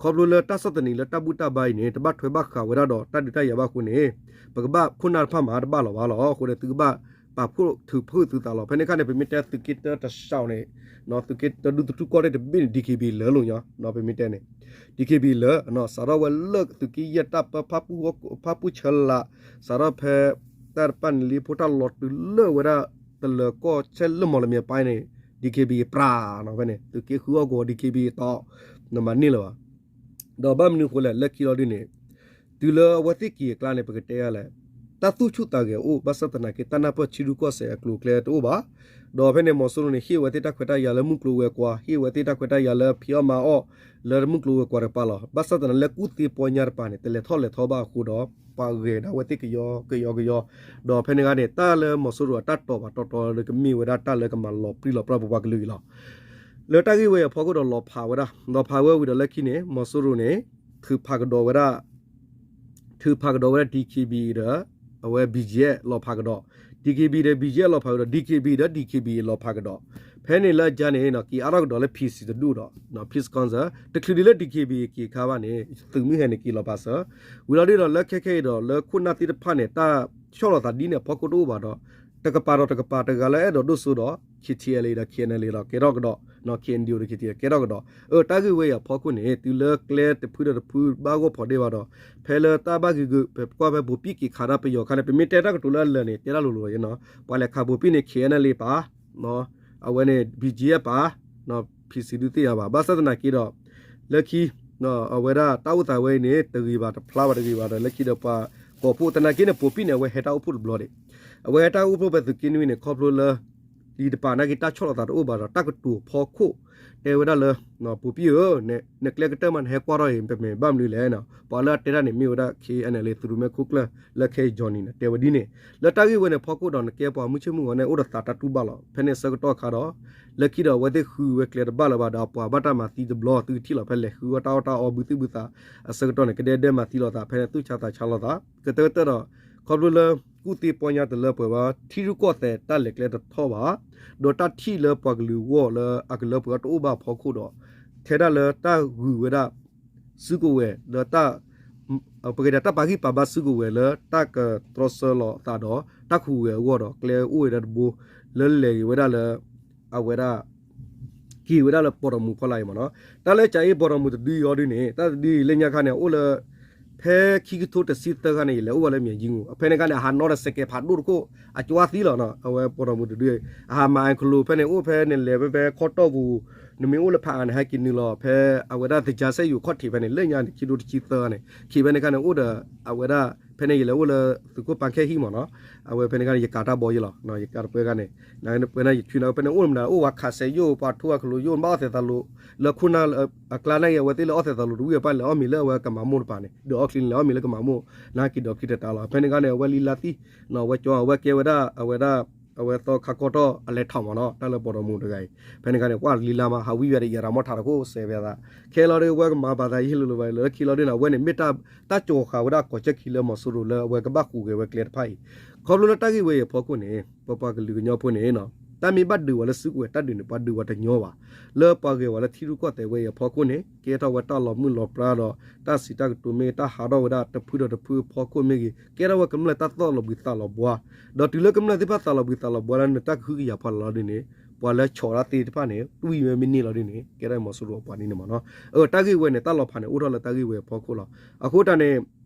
ဖျိလၢတၢ်ဆီၣ်သနံးလၢတၢ်ဘူၣ်တၢ်ဘါအံၤန့ၣ် တဘၣ်ထွဲဘၣ်ဃးဝဲဒၣ်ဒီးတၢ်ဒုးတၢ်ယၤဘၣ်အဃိန့ၣ် ပကဘၣ်ခိၣ်နၢ်တဖၣ်မၤတဘၣ်လီၤဘၣ်လီၤ. အဃိန့ၣ် သုကဘၣ်ပာ်ဖှိၣ်ထုးဖုၣ်သုသးလီၤ. ဖဲန့ၣ်ခါန့ၣ် ပမ့ၢ်တဲသုးက့တၢတစဲးန့ၣ် သုးက့တၢဒူသထူၣ်ကီၢ်ရ့ၣ်တဘ့ၣ်န့ၣ် DKBA လၢာ်လီၤညီ ပမ့ၢ်တဲန့ၣ် DKBA လၢာ် စးထီၣ်ဝဲလၢသုးက့ယဲၢ်တၢ်ပၢ ဖၣ်ပူၣ်ဆၢလး စးထီၣ်ဖဲ တၢ်တပၣ်န့ၣ်လံဖိတၢ်လီၤတုၤလၢဝဲဒၣ် တလၢၤကီၢ်ဆဲးလၢမီၢ်လမၠဲၤပၢ်န့ၣ် DKBA ပြးနီၤ ဖဲန့ၣ် သုးက့ဃုအီၣ်ကဝီၤ DKBA တီ နမၤန့ၢ်လၢၤဘၣ်. ဒီးဘၣ်မနုၤအဃိလဲၣ် လၢခံလီၤဒ်န့ၣ် တုၤလၢအဝဲသ့ၣ်က့ၤအကျါန့ၣ် ပကတဲလဲၣ် တၢ်သူၣ်ဆူၣ်သးဂဲၤအိၣ် ဘၣ်ဆၣ်သနာ်က့ တၢ်နၢ်ပၢၢ်ထံရူၢ်ကီၢ်သဲးအကျိၤအကျဲတအိၣ်ဘၣ်. ဒီးဖဲန့ၣ် မီၤစိရိၤန့ၣ် ဟ့ၣ်ဝဲသ့ၣ်တၢ်ခွဲးတၢ်ယာ်လၢမုၢ်ကျိၤဝဲၤကွာ် ဟ့ၣ်ဝဲသ့ၣ်တၢ်ခွဲးတၢ်ယာ်လၢဖံးအီၣ်မၤအီၣ် လၢမုၢ်ကျိၤဝဲၤကွာ်တကပၤလီၤ. ဘၣ်ဆၣ်သနာ်က့ လၢကူၣ်သ့ပီညါတကပၤန့ၣ် တလဲၤထီၣ်လဲၤထီဘၣ်အဃိဒီး ပှၤဂဲၤဒၣ်ဝဲသ့ၣ်ကယီကယီကယီ ဒီးဖဲန့ၣ်ခါန့ၣ် တၢ်လၢမီၤစိရိၤအတၢ်တီၤပာ်တီၤတီၤဒီး ကမ့ၢ်ဝဲဒၣ်တၢ်လၢကမၤလီၤပြံလီၤပြါပပှၤကလုာ်အံၤလီၤ. လၢတၢ်ဂ့ၢ်ဝဲအံၤအဖီခိၣ်ဒီးလီၤဖးဝဲဒၣ် လီၤဖးဝဲဝံၤဒီးလၢခံန့ၣ် မီၤစိရိၤန့ၣ် ထုးဖးကဒီးဝဲဒၣ် ထုးဖးကဒီးဝဲဒၣ် DKBA ဒီး အဝဲ BGF လီၤဖးကဒီး DKBA ဒီး BGF လီၤဖးကဒီး DKBA ဒီး DKBA လီၤဖးကဒီး ဖဲန့ၣ်လၢအကါန့ၣ် က့ၤအါထီၣ်ကဒီးလၢ PC တဒူၣ်ဒီး Peace Council တချုးဒံးလၢ DKBA က့ၤခါဘၣ်န့ၣ် သုးမုၢ်ဟဲန့ၣ်က့ၤလီၤဖးစၢၤ ဝံၤလီၤဒ်ဒီးလၢခဲခဲအံၤဒီး လၢခိၣ်နၢ်သ့ၣ်တဖၣ်န့ၣ် တၢ်ဆီၣ်လီၤသးဒ်န့ၣ်အဖီခိၣ်တအိၣ်ဘၣ်ဒီး တကပၤဒီးတကပၤ တဂၤလၢအဲၣ်ဒိးဒိၣ်စိဒီး KTLA ဒီး KNLA ဒီးကဲထီၣ်ကဒီး KNDO ဒီး KTLA ကဲထီၣ်ကဒီး အတၢ်ဂ့ၢ်ဝဲအံၤအဖီခိၣ်န့ၣ် တုၤလၢကျဲတဖုဒီးတဖုဘၣ်ဂီၢ်ဖီးဒ့ၣ်ဘၣ်ဒီး ဖဲလၢတၢ်ဘၣ်ဂ့ၤဂ့ၤ ပကွၢ်ဖဲဘိးပံၣ်က့ၤခးဒၣ်ပယီၤခါန့ၣ် ပမ့ၢ်တဲတၢ်ကတိၤလၢအလၢာ်န့ၣ် တဲတၢ်လိၤလိၤယဲနီၤ ပှၤလဲၤခးဘိးပံၣ်န့ၣ် KNLA ပာ် အဝဲန့ၣ် BGF ပာ် PC ဒုးသ့ၣ်ညါဘၣ် ဘၣ်ဆၣ်သနာ်က့ဒီး လၢခံ အဝဲဒၣ်တၢ်အိၣ်သးဝဲအံၤန့ၣ် တဂ့ၤဘၣ်တဖျါဘၣ်တဂ့ၤဘၣ်ဒီး လၢခံဒီးပှၤကိးဖှိၣ်သနာ်က့န့ၣ် ဘိးပံၣ်န့ၣ် အဝဲဟဲတၢ်အိၣ်ဖှိၣ်တဘျီဒံး အဝဲဟဲတၢ်အိၣ်ဖှိၣ်ဖဲသုးက့နွံန့ၣ် ခီဖျိလၢ လံတပာ်နာ်က့တၢ်ဆီၣ်လီၤသးတအိၣ်ဘၣ်ဒီး တၢ်ကတိၤဖီခိၣ် တဲဝဲဒၣ်လၢ ဘိးပံၣ်ဧၢ နကျဲကတၢၢ်မးနဟဲကွၢ်ထီၣ်အံၤ ပမ့ၢ်ဘၣ်မနုၤလဲၣ် ပှၤလၢအတဲတၢ်န့ၣ်မ့ၢ်ဝဲဒၣ် KNLA သုးရိၣ်မဲခိၣ်ကျၢၢ်လၢခဲအံၤ Johnny န့ၣ် တဲဝဲဒ်န့ၣ် လၢတၢ်ဂ့ၢ်ဝဲန့ၣ်ဖီခိၣ်ဒီး နကဲပှၤမုၢ်ဆ့ၣ်မုၢ်ဂီၤန့ၣ် အိၣ်ဒီးသးတၢ်တူၢ်ဘၣ်လီၤ. ဖဲန့ၣ်ဆၢကတီၢ်ခါဒီး လၢခံဒီးအဝဲသ့ၣ်ဃုဝဲကျဲတဘၣ်လၢၤဘၣ်ဒီး အပှၤဘၣ်တၢ်မၤသံတဘျီ သုကထံၣ်လီၤ ဖဲလဲၤဃုဝဲတၢ်အီၣ်တၢ်အီဘုသ့ၣ်ဘုသး အဆၢကတီၢ်န့ၣ် ကဒဲဒဲမၤသံလိာ်သး ဖဲန့ၣ်သူၣ်ဆါသးဆါလိာ်သး ကတၢၢ်ကတၢၢ်ဒီး ခီဖျိလၢ ကူၣ်သ့ပီညါတလၢပှဲၤဘၣ် ထံရူၢ်ကီၢ်သဲးတၢ်လဲၤကျဲတထီၣ်ဘၣ် ဒီးတၢ်ထံၣ်လၢပှၤကလုာ်အဂီၢ်လၢအကလၢပှဲၤအီၤတအိၣ်ဘၣ်အဖီခိၣ်ဒီး ထဲဒၣ်လၢတၢ်ဂုၤဝဲဒၣ် စုကဝဲၤလၢ ပကတဲတၢ်ပာ်ဂံၢ်ပာ်ဘါစုကဝဲၤလၢတၢ်ကတြီဆၢလီၤအသးဒီး တၢ်ခူၣ်ဝဲအဂီၢ်ဒီး ကျဲအိၣ်ဝဲဒၣ်တဘိ လၢလဲၤက့ၤဝဲဒၣ်လၢ အဝဲဒၣ် က့ၤဝဲဒၣ်လၢပီၢ်ဒီမူၤဖီလာ်အံၤမ့ၢ်နီၤ. တၢ်လၢကၠၤအ့ပီၢ်ဒီမူၤတဒုအံၤအီၤဒုန့ၣ် တၢ်တဒုအံၤလၢညါခါန့ၣ် အိၣ်လၢ ဖဲခံကထိတဆံသၢခါန့ၣ် ယလဲၤအိၣ်ဝဲလၢမၠဲၤယံမူၤ ဖဲန့ၣ်ခါန့ၣ် အဟးနီၣ်ဒီးစဲးကဲးဖးဒိၣ်တခိၣ် အကွၢ်သံလီၤနီၤ. အဝဲပီၢ်ဒီမူၤတဒုအံၤ အဟးမၤအကလိၤဖဲန့ၣ် အိၣ်ဖဲန့ၣ်လဲၤဖဲဖဲခီတီၢ်ပူၤ နမ့ၢ်အိၣ်လၢဖးအါန့ၣ် ဟဲက့ၤနုာ်လီၤ ဖဲအဝဲဒၣ်သကြားစက်ရုံခီၣ်ထံးဖဲန့ၣ် လၢညါန့ၣ် ခံကထိတဆံသၢန့ၣ် ခံဖဲန့ၣ်ခါန့ၣ် အိၣ်ဒီး အဝဲဒၣ် ဖဲန့ၣ်ယလဲၤအိၣ်လၢသုးခိၣ်ပၢ်ခဲဟံၣ်မ့ၢ်နီၤ. အဝဲဖဲန့ၣ်ခါန့ၣ် ယကၤတၢ်ဘီယဲလီၤ ယကၤတပှဲၤခါန့ၣ် ပှဲၤန့ၣ်ယထွံၣ်န့ၣ် ဖဲန့ၣ်အိၣ်မနုၤ အိၣ်ဝဲခးစဲးယိၣ် ပှၤထိအကလိၤယိၣ် ဘၣ်အီၣ်သဲးသးလိၤ လၢခိၣ်နၢ်အကျါန့ၣ်ဂ့ၤ အဝဲသ့ၣ်လၢအီၣ်သဲးသးလိၤတဝံၣ်အပၢ်လဲၤအီၣ်မ့ၤလၢအဝဲကမၤမိၢ်တပၤန့ၣ် ဒီးအီၣ်ချံန့ၣ် လဲၤအီၣ်မ့ၤလၢကမၤမိၢ် နက့ၤဒီးချံတတၢ်လီၤ. ဖဲန့ၣ်ခါန့ၣ် အဝဲလံလါသံ အဝဲကၠီ အဝဲကဲဝဲဒၣ် အဝဲဒၣ် အဝဲသီခါကီထီၣ်အလဲၤထီၣ်မ့ၢ်နီၤ တၢ်လၢပီၢ်ဒီမူၤတဂၤအံၤ ဖဲန့ၣ်ခါန့ၣ် ကွၢ်လံလါမး ဟးဝံဝဲဒၣ်ယဲရၤမီၢ်ထးတခိၣ်စဲးဝဲသး ခဲလီၤဒုး ဝဲကမၤဘၣ်သးယဟ့ၣ်လိၤလိၤဘၣ် လၢခံလီၤဒုးန့ၣ် အဝဲန့ၣ် မ့ၢ်တၢ် တၢ်ကၠီၤဃာ်ဝဲဒၣ်ကီၢ်စဲၣ်ခံလၢမီၤစိရိၤလၢအဝဲကဘၣ်ဟူးဂဲၤဝဲကျဲတဖၣ်အံၤ ခီဖျိလၢတၢ်ဂ့ၢ်ဝဲအံၤအဖီခိၣ်န့ၣ် ပပှၤကလုာ်ကညီဖိန့ၣ် တၢ်မ့ၢ်ဘၣ်ဒုးဝဲလၢစုကဝဲၤတၢ်ဒုးန့ၣ် ပှၤဒုးဝဲတညီဘၣ် လၢပှၤဂဲၤဝဲလၢထံရူၢ်ကီၢ်သဲးဝဲအံၤအဖီခိၣ်န့ၣ် ကဲထီၣ်ဝဲတၢ်လီၤမုၢ်လီၤပြါဒီး တၢ်စံးတၢ်ကတိၤမ့ၢ်ဂ့ၤ တၢ်ဟးထီၣ်ဝဲဒၣ်တဖုဒီးတဖုအဖီခိၣ်မ့ၢ်ဂ့ၤ ကဲထီၣ်ဝဲကမျၢၢ်တၢ်သီၣ်လီၤဘှံးသးလီၤဘှါ ဒီးတုၤလၢကမျၢၢ်သ့ၣ်တဖၣ်သးလီၤဘှံးသးလီၤဘှါလၢ နတၢ်ကဟုကယာ်ဖီလာ်လီၤဒုးန့ၣ် ပှၤလၢဆီၣ်တၢ်သ့ၣ်တဖၣ်န့ၣ် တွံၢ်ဝဲမ့ၢ်န့ၢ်လီၤဒုးန့ၣ် ကဲထီၣ်မီၤစိရိၤအပှၤဒ်န့ၣ်မ့ၢ်နီၤ. အတၢ်ဂ့ၢ်ဝဲန့ၣ် တၢ်လီၤဖးန့ၣ် အိၣ်ထီၣ်လၢတၢ်ဂ့ၢ်ဝဲအဖီခိၣ်လီၤ. အဃိတၢ်န့ၣ်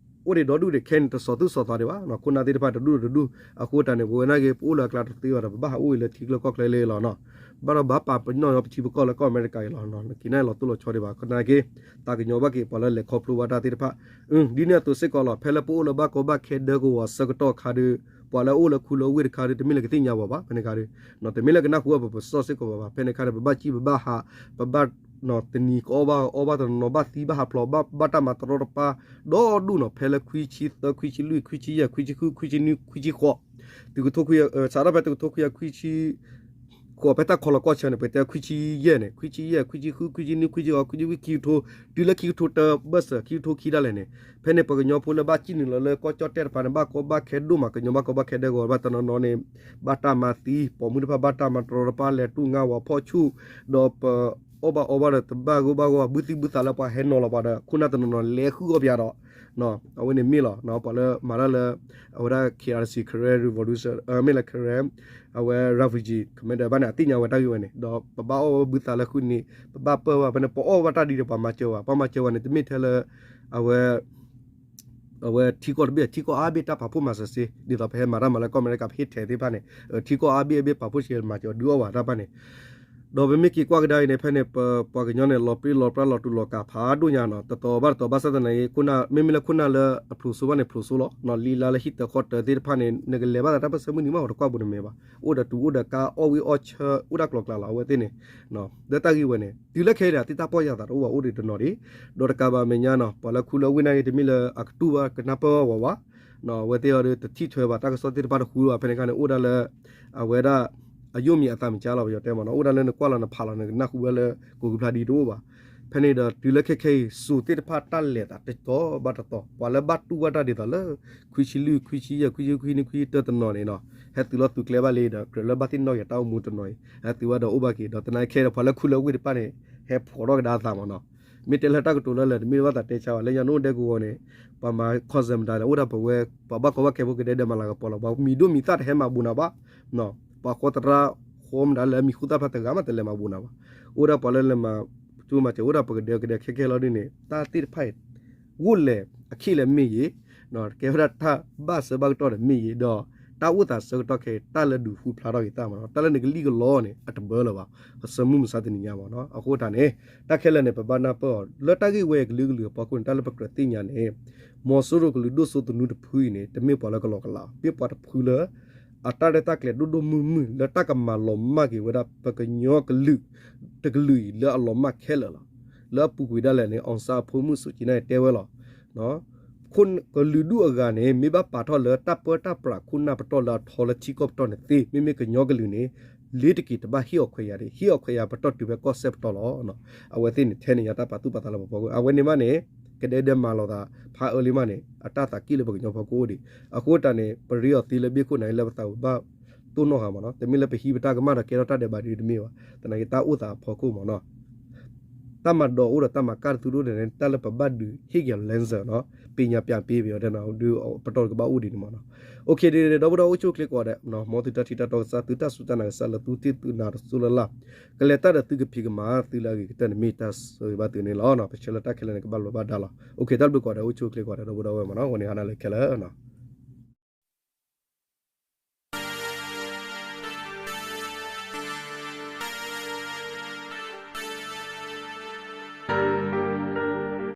အိၣ်ဒံးဒီဒူၣ်ဒံးခဲအံၤန့ၣ် တစီၤသူၣ်စီၤသးဒံးဘၣ် ခိၣ်နၢ်သ့ၣ်တဖၣ်တဒူၣ်တဒူၣ် အဃိတၢ်န့ၣ် ပဝဲနာ်က့ ပအိၣ်လၢအကျါတသ့ဘၣ်ဒီး ပဘၣ်ဟးအိၣ်အံၤလၢထံကျၢၢ်ကီၢ်ချၢလံလီၤနီၤ. ဘၣ်ဒီးဘၣ်ပာ်ပနီၣ်ညီပထံပကီၢ်လၢကီၢ်အမဲရကၤအံၤလီၤ. က့ၤန့ၣ်လီၤတိၢ်လီၤဆီဒံးဘၣ် သနာ်က့ သးကညီၤဘၣ်က့ၤပှၤလၢလဲၤခီဖျိဘၣ်တၢ်သ့ၣ်တဖၣ် ဒ်န့ၣ်အသိးစ့ၢ်ကီးလီၤ. ဖဲလၢပအိၣ်လၢဘၣ်ကီဘၣ်ခဲဒၢကဝီၤဆၢကတီၢ်ခါဒုး ပှၤလၢအအိၣ်လၢခူလၢဝ့ၢ်တခါဒုး တမ့ၢ်လၢကသ့ၣ်ညါပှၤဘၣ် ဖဲန့ၣ်ခါဒုး တမ့ၢ်လၢကနၢ်ဟူအပပစီၣ်စ့ၢ်ကီးပှၤဘၣ် ဖဲန့ၣ်ခါဒုး ပဘၣ်စံၣ်ပဘၣ်ဟး ပဘၣ် တနံၤကအီၣ်ဘၣ်အီဘၣ်တနီၤနီၤ ဘၣ်သံဘၣ်ဟးဖျိး ဘၣ်တၢ်မၤတရီတပါ ဒီဒူၣ်နီၤ ဖဲလၢခွံဆံသၢ ခွံဆံလွံၢ် ခွံဆံယဲၢ် ခွံဆံဃု ခွံဆံနွံ ခွံဆံဃိး သုးကထိခွံ စးထီၣ်ဖဲသုးကထိခွံကယၤခွံဆံ ဃိး ဖဲတၢ်ခီလီၤကီၢ်ဆၢန့ၣ် ပကတဲခွံဆံယဲၢ်န့ၣ် ခွံဆံယဲၢ် ခွံဆံဃု ခွံဆံနွံ ခွံဆံဃိး ခွံဆံခွံ ခံကထိ တုၤလၢခံကထိတၢဘၢၣ်စၢၤ ခံကထိခံဒၣ်လဲာ်န့ၣ် ဖဲန့ၣ်ပှၤကညီဖိလၢဘၣ်စံၣ်နုာ်လီၤလၢကီၢ်ကၠီၣ်တဲၣ်တပၤန့ၣ် ဘၣ်ကီဘၣ်ခဲဒိၣ်မး ကညီဘၣ်ကီဘၣ်ခဲဒဲကဝီၤဘၣ်တနီၤနီၤန့ၣ် ဘၣ်တၢ်မၤသံ ပိာ်မုၣ်တဖၣ်ဘၣ်တၢ်မၤတရီတပါ လဲၤတူၢ်ငါဝၤဖီၣ်ဆူၣ် ဒီးပအီၣ်ဘၣ်အီဘၣ်ဒီးတဘၣ်ဂိၢ်ဘၣ်ဂီၢ် ဘုသံဘုသးလၢပှၤဟဲနီၤလီၤပှၤဒီး ခိၣ်နၢ်တနီၤနီၤလဲၤဃုအီၣ်ပယါဒီး အဝဲန့ၣ်မ့ၢ်လီၤ ပှၤလၢမၤတၢ်လၢ အဝဲဒၣ် K R C Karen Revolution မ့ၢ်လၢ Karen အဝဲ refugee ကမ့ၢ်ဒီးဘၣ်န့ၣ် အသ့ၣ်ညါဝဲတၢ်ဂ့ၢ်ဝဲန့ၣ် ဒီးပဘၣ်အီၣ်ဝဲဘုသးလၢဃုန့ၣ် ပဘၣ်ပၢၢ်ဝဲဖဲန့ၣ် ပအီၣ်ဘၣ်တၢ်ဒ်ဒီးပှၤမၤစၢၤဝဲ ပှၤမၤစၢၤဝဲန့ၣ် တမ့ၢ်ထဲလၢ အဝဲ အဝဲထံကီၢ်တဘ့ၣ် ထံကီၢ်အါဘ့ၣ်တၢ်ပာ်ဖှိၣ်မၤစၢၤစ့ ဒ်သိးပဟဲမၤတၢ်မၤလၢကီၢ်အမဲရကၤ ပဟ့ၣ်ထဲသ့ၣ်တဖၣ်န့ၣ် ထံကီၢ်အါဘ့ၣ်အဘ့ၣ်ပာ်ဖှိၣ်စ့မၤစၢၤဒုးအီၣ်ဝဲတၢ်တဖၣ်န့ၣ် ဒီးပမ့ၢ်က့ၤကွၢ်ကဒါအံၤန့ၣ် ဖဲန့ၣ် ပပှၤကညီန့ၣ် လီၤပြံလီၤပြါလီၤတူာ်လီၤကာ်ဖးဒိၣ်ညါနီၤ တတီၤဘၣ်တတီၤဘၣ်ဆၣ်သနာ်က့ မ့မ့ၢ်လၢခိၣ်နၢ်လၢအဖျိးစိဘၣ်န့ၣ် ဖျိးစိလီၤ လံလါလၢဟံၣ်တၢၤဃီတၢၤသ့ၣ်တဖၣ်န့ၣ် နကလဲၤဘၣ်သးတၢ်ပၢၢ်ဆၢမုၢ်နံၤမး တကွၢ်ပူၤတမ့ၢ်ဘၣ် အိၣ်ဒီးတူၤအိၣ်ဒီးကါ အီၣ်ဝံၣ်အီၣ်ဆၢ အိၣ်တၢ်ကျိၤကျါလီၤ အဝဲသ့ၣ်န့ၣ် လၢတၢ်ဂ့ၢ်ဝဲန့ၣ် တုၤလၢခဲအံၤဒီး သ့ၣ်တၢ်ပီၢ်ယၢ်သးတအိၣ်ဘၣ် အိၣ်ဒံးတနီၤဒံး ဒီးတကးဘၣ်မဲာ်ညါနီၤ ပှၤလၢခူလၢဝ့ၢ်နာ်က့ တမ့ၢ်လၢအကတူၢ်ဘၣ်ကနၢ်ပၢၢ်ဝဲဝဲ အဝဲသ့ၣ်အီၤဒီး တထံၣ်ထွဲဘၣ်တၢ်ကစီၣ်သ့ၣ်တဖၣ်တဃူဘၣ် ဖဲန့ၣ်အခါန့ၣ် အိၣ်ဒၣ်လၢ အဝဲဒၣ် အယိၣ်မံၤအသးမံၤကါလီၤ ပယီၤတဲမးနီၤ အိၣ်ဒၣ်လၢနကွၢ်လီၤနဖးလီၤ နကနၢ်ဟူဝဲလၢ ကိးကဖျါဒ်တအိၣ်ဘၣ် ဖဲန့ၣ်ဒီး တုၤလၢခဲခဲအံၤ စိၤသ့ၣ်တဖၣ်တၢ်လဲၤသးတတီၤဘၣ်တတီၤ ပှၤလၢဘၣ်တူၢ်ဘၣ်တၢ်ဒ်သိးလၢ ခွံဆံလွံၢ် ခွံဆံယဲၢ် ခွံဆံခွံ နွံ ခွံဆံတၢတနီၤန့ၣ်နီၤ ဟဲသုးလီၢ်သုးကျဲဘၣ်လံဒီး ကြၢးလၢဘၣ်သ့ၣ်နီၣ်က့ၤတၢ်အိၣ်မူတနီၤအံၤ ဟဲသုးဘၣ်ဒီးအိၣ်ဘၣ်က့ၤ ဒီးသနာ်က့ခဲဒီး ပှၤလၢခူလၢဝ့ၢ်တဖၣ်န့ၣ် ဟဲဖှိးထီၣ်ကဒါအသးမးနီၤ မ့ၢ်တဲလၢတၢ်ကတိၤလၢလၢာ် တမ့ၢ်ဘၣ်သးတဲဆါဘၣ် လၢညါနအိၣ်ဒဲကဝီၤန့ၣ် ပှၤမၤခီၣ်စဲးမတၤဒီး အိၣ်ဒၣ်ပဝဲ ပှၤဘၣ်ကီဘၣ်ခဲဖိကဒဲဒဲးမၤလၤကပီၤလီၤ ပှၤမံၤဒိၣ်မံၤသၣ်တဟဲမၤဘူးနၤဘၣ် ပှၤဃီသရၣ်ဃီမတၤလၢအမံၤဟူသၣ်ဖျါတဂၤမး တလဲၤမၤဘူးနၤဘၣ် အိၣ်ဒၣ်ပှၤလၢလဲၤမၤ ကၠိမၤစၢၤ အိၣ်ဒၣ်ပကဒဲကဒဲခဲခဲလီၤဒ်န့ၣ် တၢ်သ့ၣ်တဖၣ်အံၤ ဂိၢ်လဲၤအခံလဲၣ်မ့ၢ်ဂ့ၤ ကဲဝဲဒၣ်တၢ်ဘၣ်ဆၢဘၣ်ကတီၢ်ဒီးမ့ၢ်ဂ့ၤ ဒီးတၢ်အိၣ်သးဆၢကတီၢ်ခဲအံၤ တၢ်လၢဒုးဃူဖျါထီၣ်က့ၤသးမးနီၤ တၢ်လၢနကလံၣ်ကလီန့ၣ် အတဘၢလၢၤဘၣ် ပဆၢမုၢ်မဆါတနံၤညါမးနီၤ အဃိသတးန့ၣ် တၢ်ခဲလၢာ်န့ၣ် ပဘၣ်နၢ်ပၢၢ်အီၤ လၢတၢ်ဂ့ၢ်ဝဲအံၤကလုာ်ကလုာ်အဖီခိၣ်န့ၣ် တၢ်လၢပကြၢးသ့ၣ်ညါန့ၣ် မီၤစိရိၤကလုာ်ဒိၣ်စိသနူတဖုအံၤန့ၣ် တမ့ၢ်ပှၤလၢကလီကလး မ့ၢ်ပှၤတဖုလၢ အတၢ်ရဲၣ်တၢ်ကျဲၤဒိၣ်ဒိၣ်မုၢ်မုၢ် လၢတၢ်ကမၤလီၤမၢ်က့ၤဝဲဒၣ် ပကညီကလုာ် တကလုာ်အံၤလၢအလီၤမၢ်ခဲလၢာ်လီၤ. လၢအပူၤကွံာ်ဒၣ်လဲာ်န့ၣ် အောင်ဆန်း အဖိမုၣ် စူၣ်ကၠံ န့ၣ်တဲဝဲလီၤ. ကလုာ်ဒူၣ်အဂၤန့ၣ် မ့ၢ်ဘၣ်ပာ်ထီၣ်လၢတၢ်ပၢတၢ်ပြးခိၣ်နၢ်ပတီၢ်လၢအထီလၢထံကီၢ်ပတီၢ်န့ၣ်သ့, မ့မ့ၢ်ကညီကလုာ်န့ၣ် လ့ၤတက့ၤတဘၣ်ဟ့ၣ်အီၤခွဲးယာ်ဒံး, ဟ့ၣ်အီၤခွဲးယာ်ပတီၢ်တုၤဖဲကီၢ်စဲၣ်ပတီၢ်လီၤ. အဝဲသ့ၣ်န့ၣ် ထဲန့ၣ်ညါတၢ်ပာ်သူၣ်ပာ်သးလၢပဖီခိၣ်, အဝဲန့ၣ်မးန့ၣ် ကဒဲဒဲမၤလိာ်သး ဖးအၢလံမးန့ၣ် အတၢ်သးက့ၣ်လၢပကညီဖီခိၣ်အိၣ်ဒံး. အဃိတၢ်န့ၣ် ပရ့အီၤသ့လၢဘ့ၣ်ခိၣ်န့ၣ် လၢပသးဝံၤဘၣ်တိၢ်နီၣ်ဃာ်မးနီၤ. တမ့ၢ်လၢပဟံးပတၢ်ကမၣ်ဒီးကဲထီၣ်တၢ်ဒဲးဘးဒ်တမ့ၢ်ဘၣ်. သနာ်က့တၢ်အိၣ်သးအဖီခိၣ်မးနီၤ တၢ်မၤဒိးအိၣ်ဒီးတၢ်မၤကၣ်တသူတအိၣ်ဒီး တၢ်လၢပဘၣ်ဒုးဟ့ၣ်က့ၤအီၤ လၢစၢၤနီၤ ပညာပြန်ပေး ပယီၤတဲနီၤ ဒုးပတီၢ်ကဘၣ်အိၣ်ဒံးန့ၣ်မးနီၤ. အိၣ်ခ့ဒ်ဒီး ဒီပုၢ်ဒီဝဲၢ်အိၣ်ဆူၣ်အိၣ်ချ့ကိးဂၤဒဲး မ်သုတၢ်ထံၣ်တၢ်တီကစၢ် သုတၢ်စူၢ်တၢ်နာ်ကစၢ်လၢသုတ့ၢ်သုနၤတစိၢ်လၢ်လၢ် ကလဲၤတၢ်ဒီးသုကဖံးကမၤသုလၢအဂ့ၤကတၢၢ်န့ၣ် မ့ၢ်တၢ်ဆိၣ်ဂ့ၤဘၣ်သုန့ၣ်လီၤ. ပဆၢလၢတၢ်ခဲလၢာ်န့ၣ် ကဘၣ်လိာ်ဘၣ်ဒါလီၤ. အိၣ်ခ့ တၢ်ဘျုးကိးဂၤဒဲး အိၣ်ဆူၣ်အိၣ်ချ့ကိးဂၤဒဲး ဒီပုၢ်ဒီဝဲၢ်မးနီၤ ဝဲန့ၣ်ဟါနၤလၢခဲလၢာ်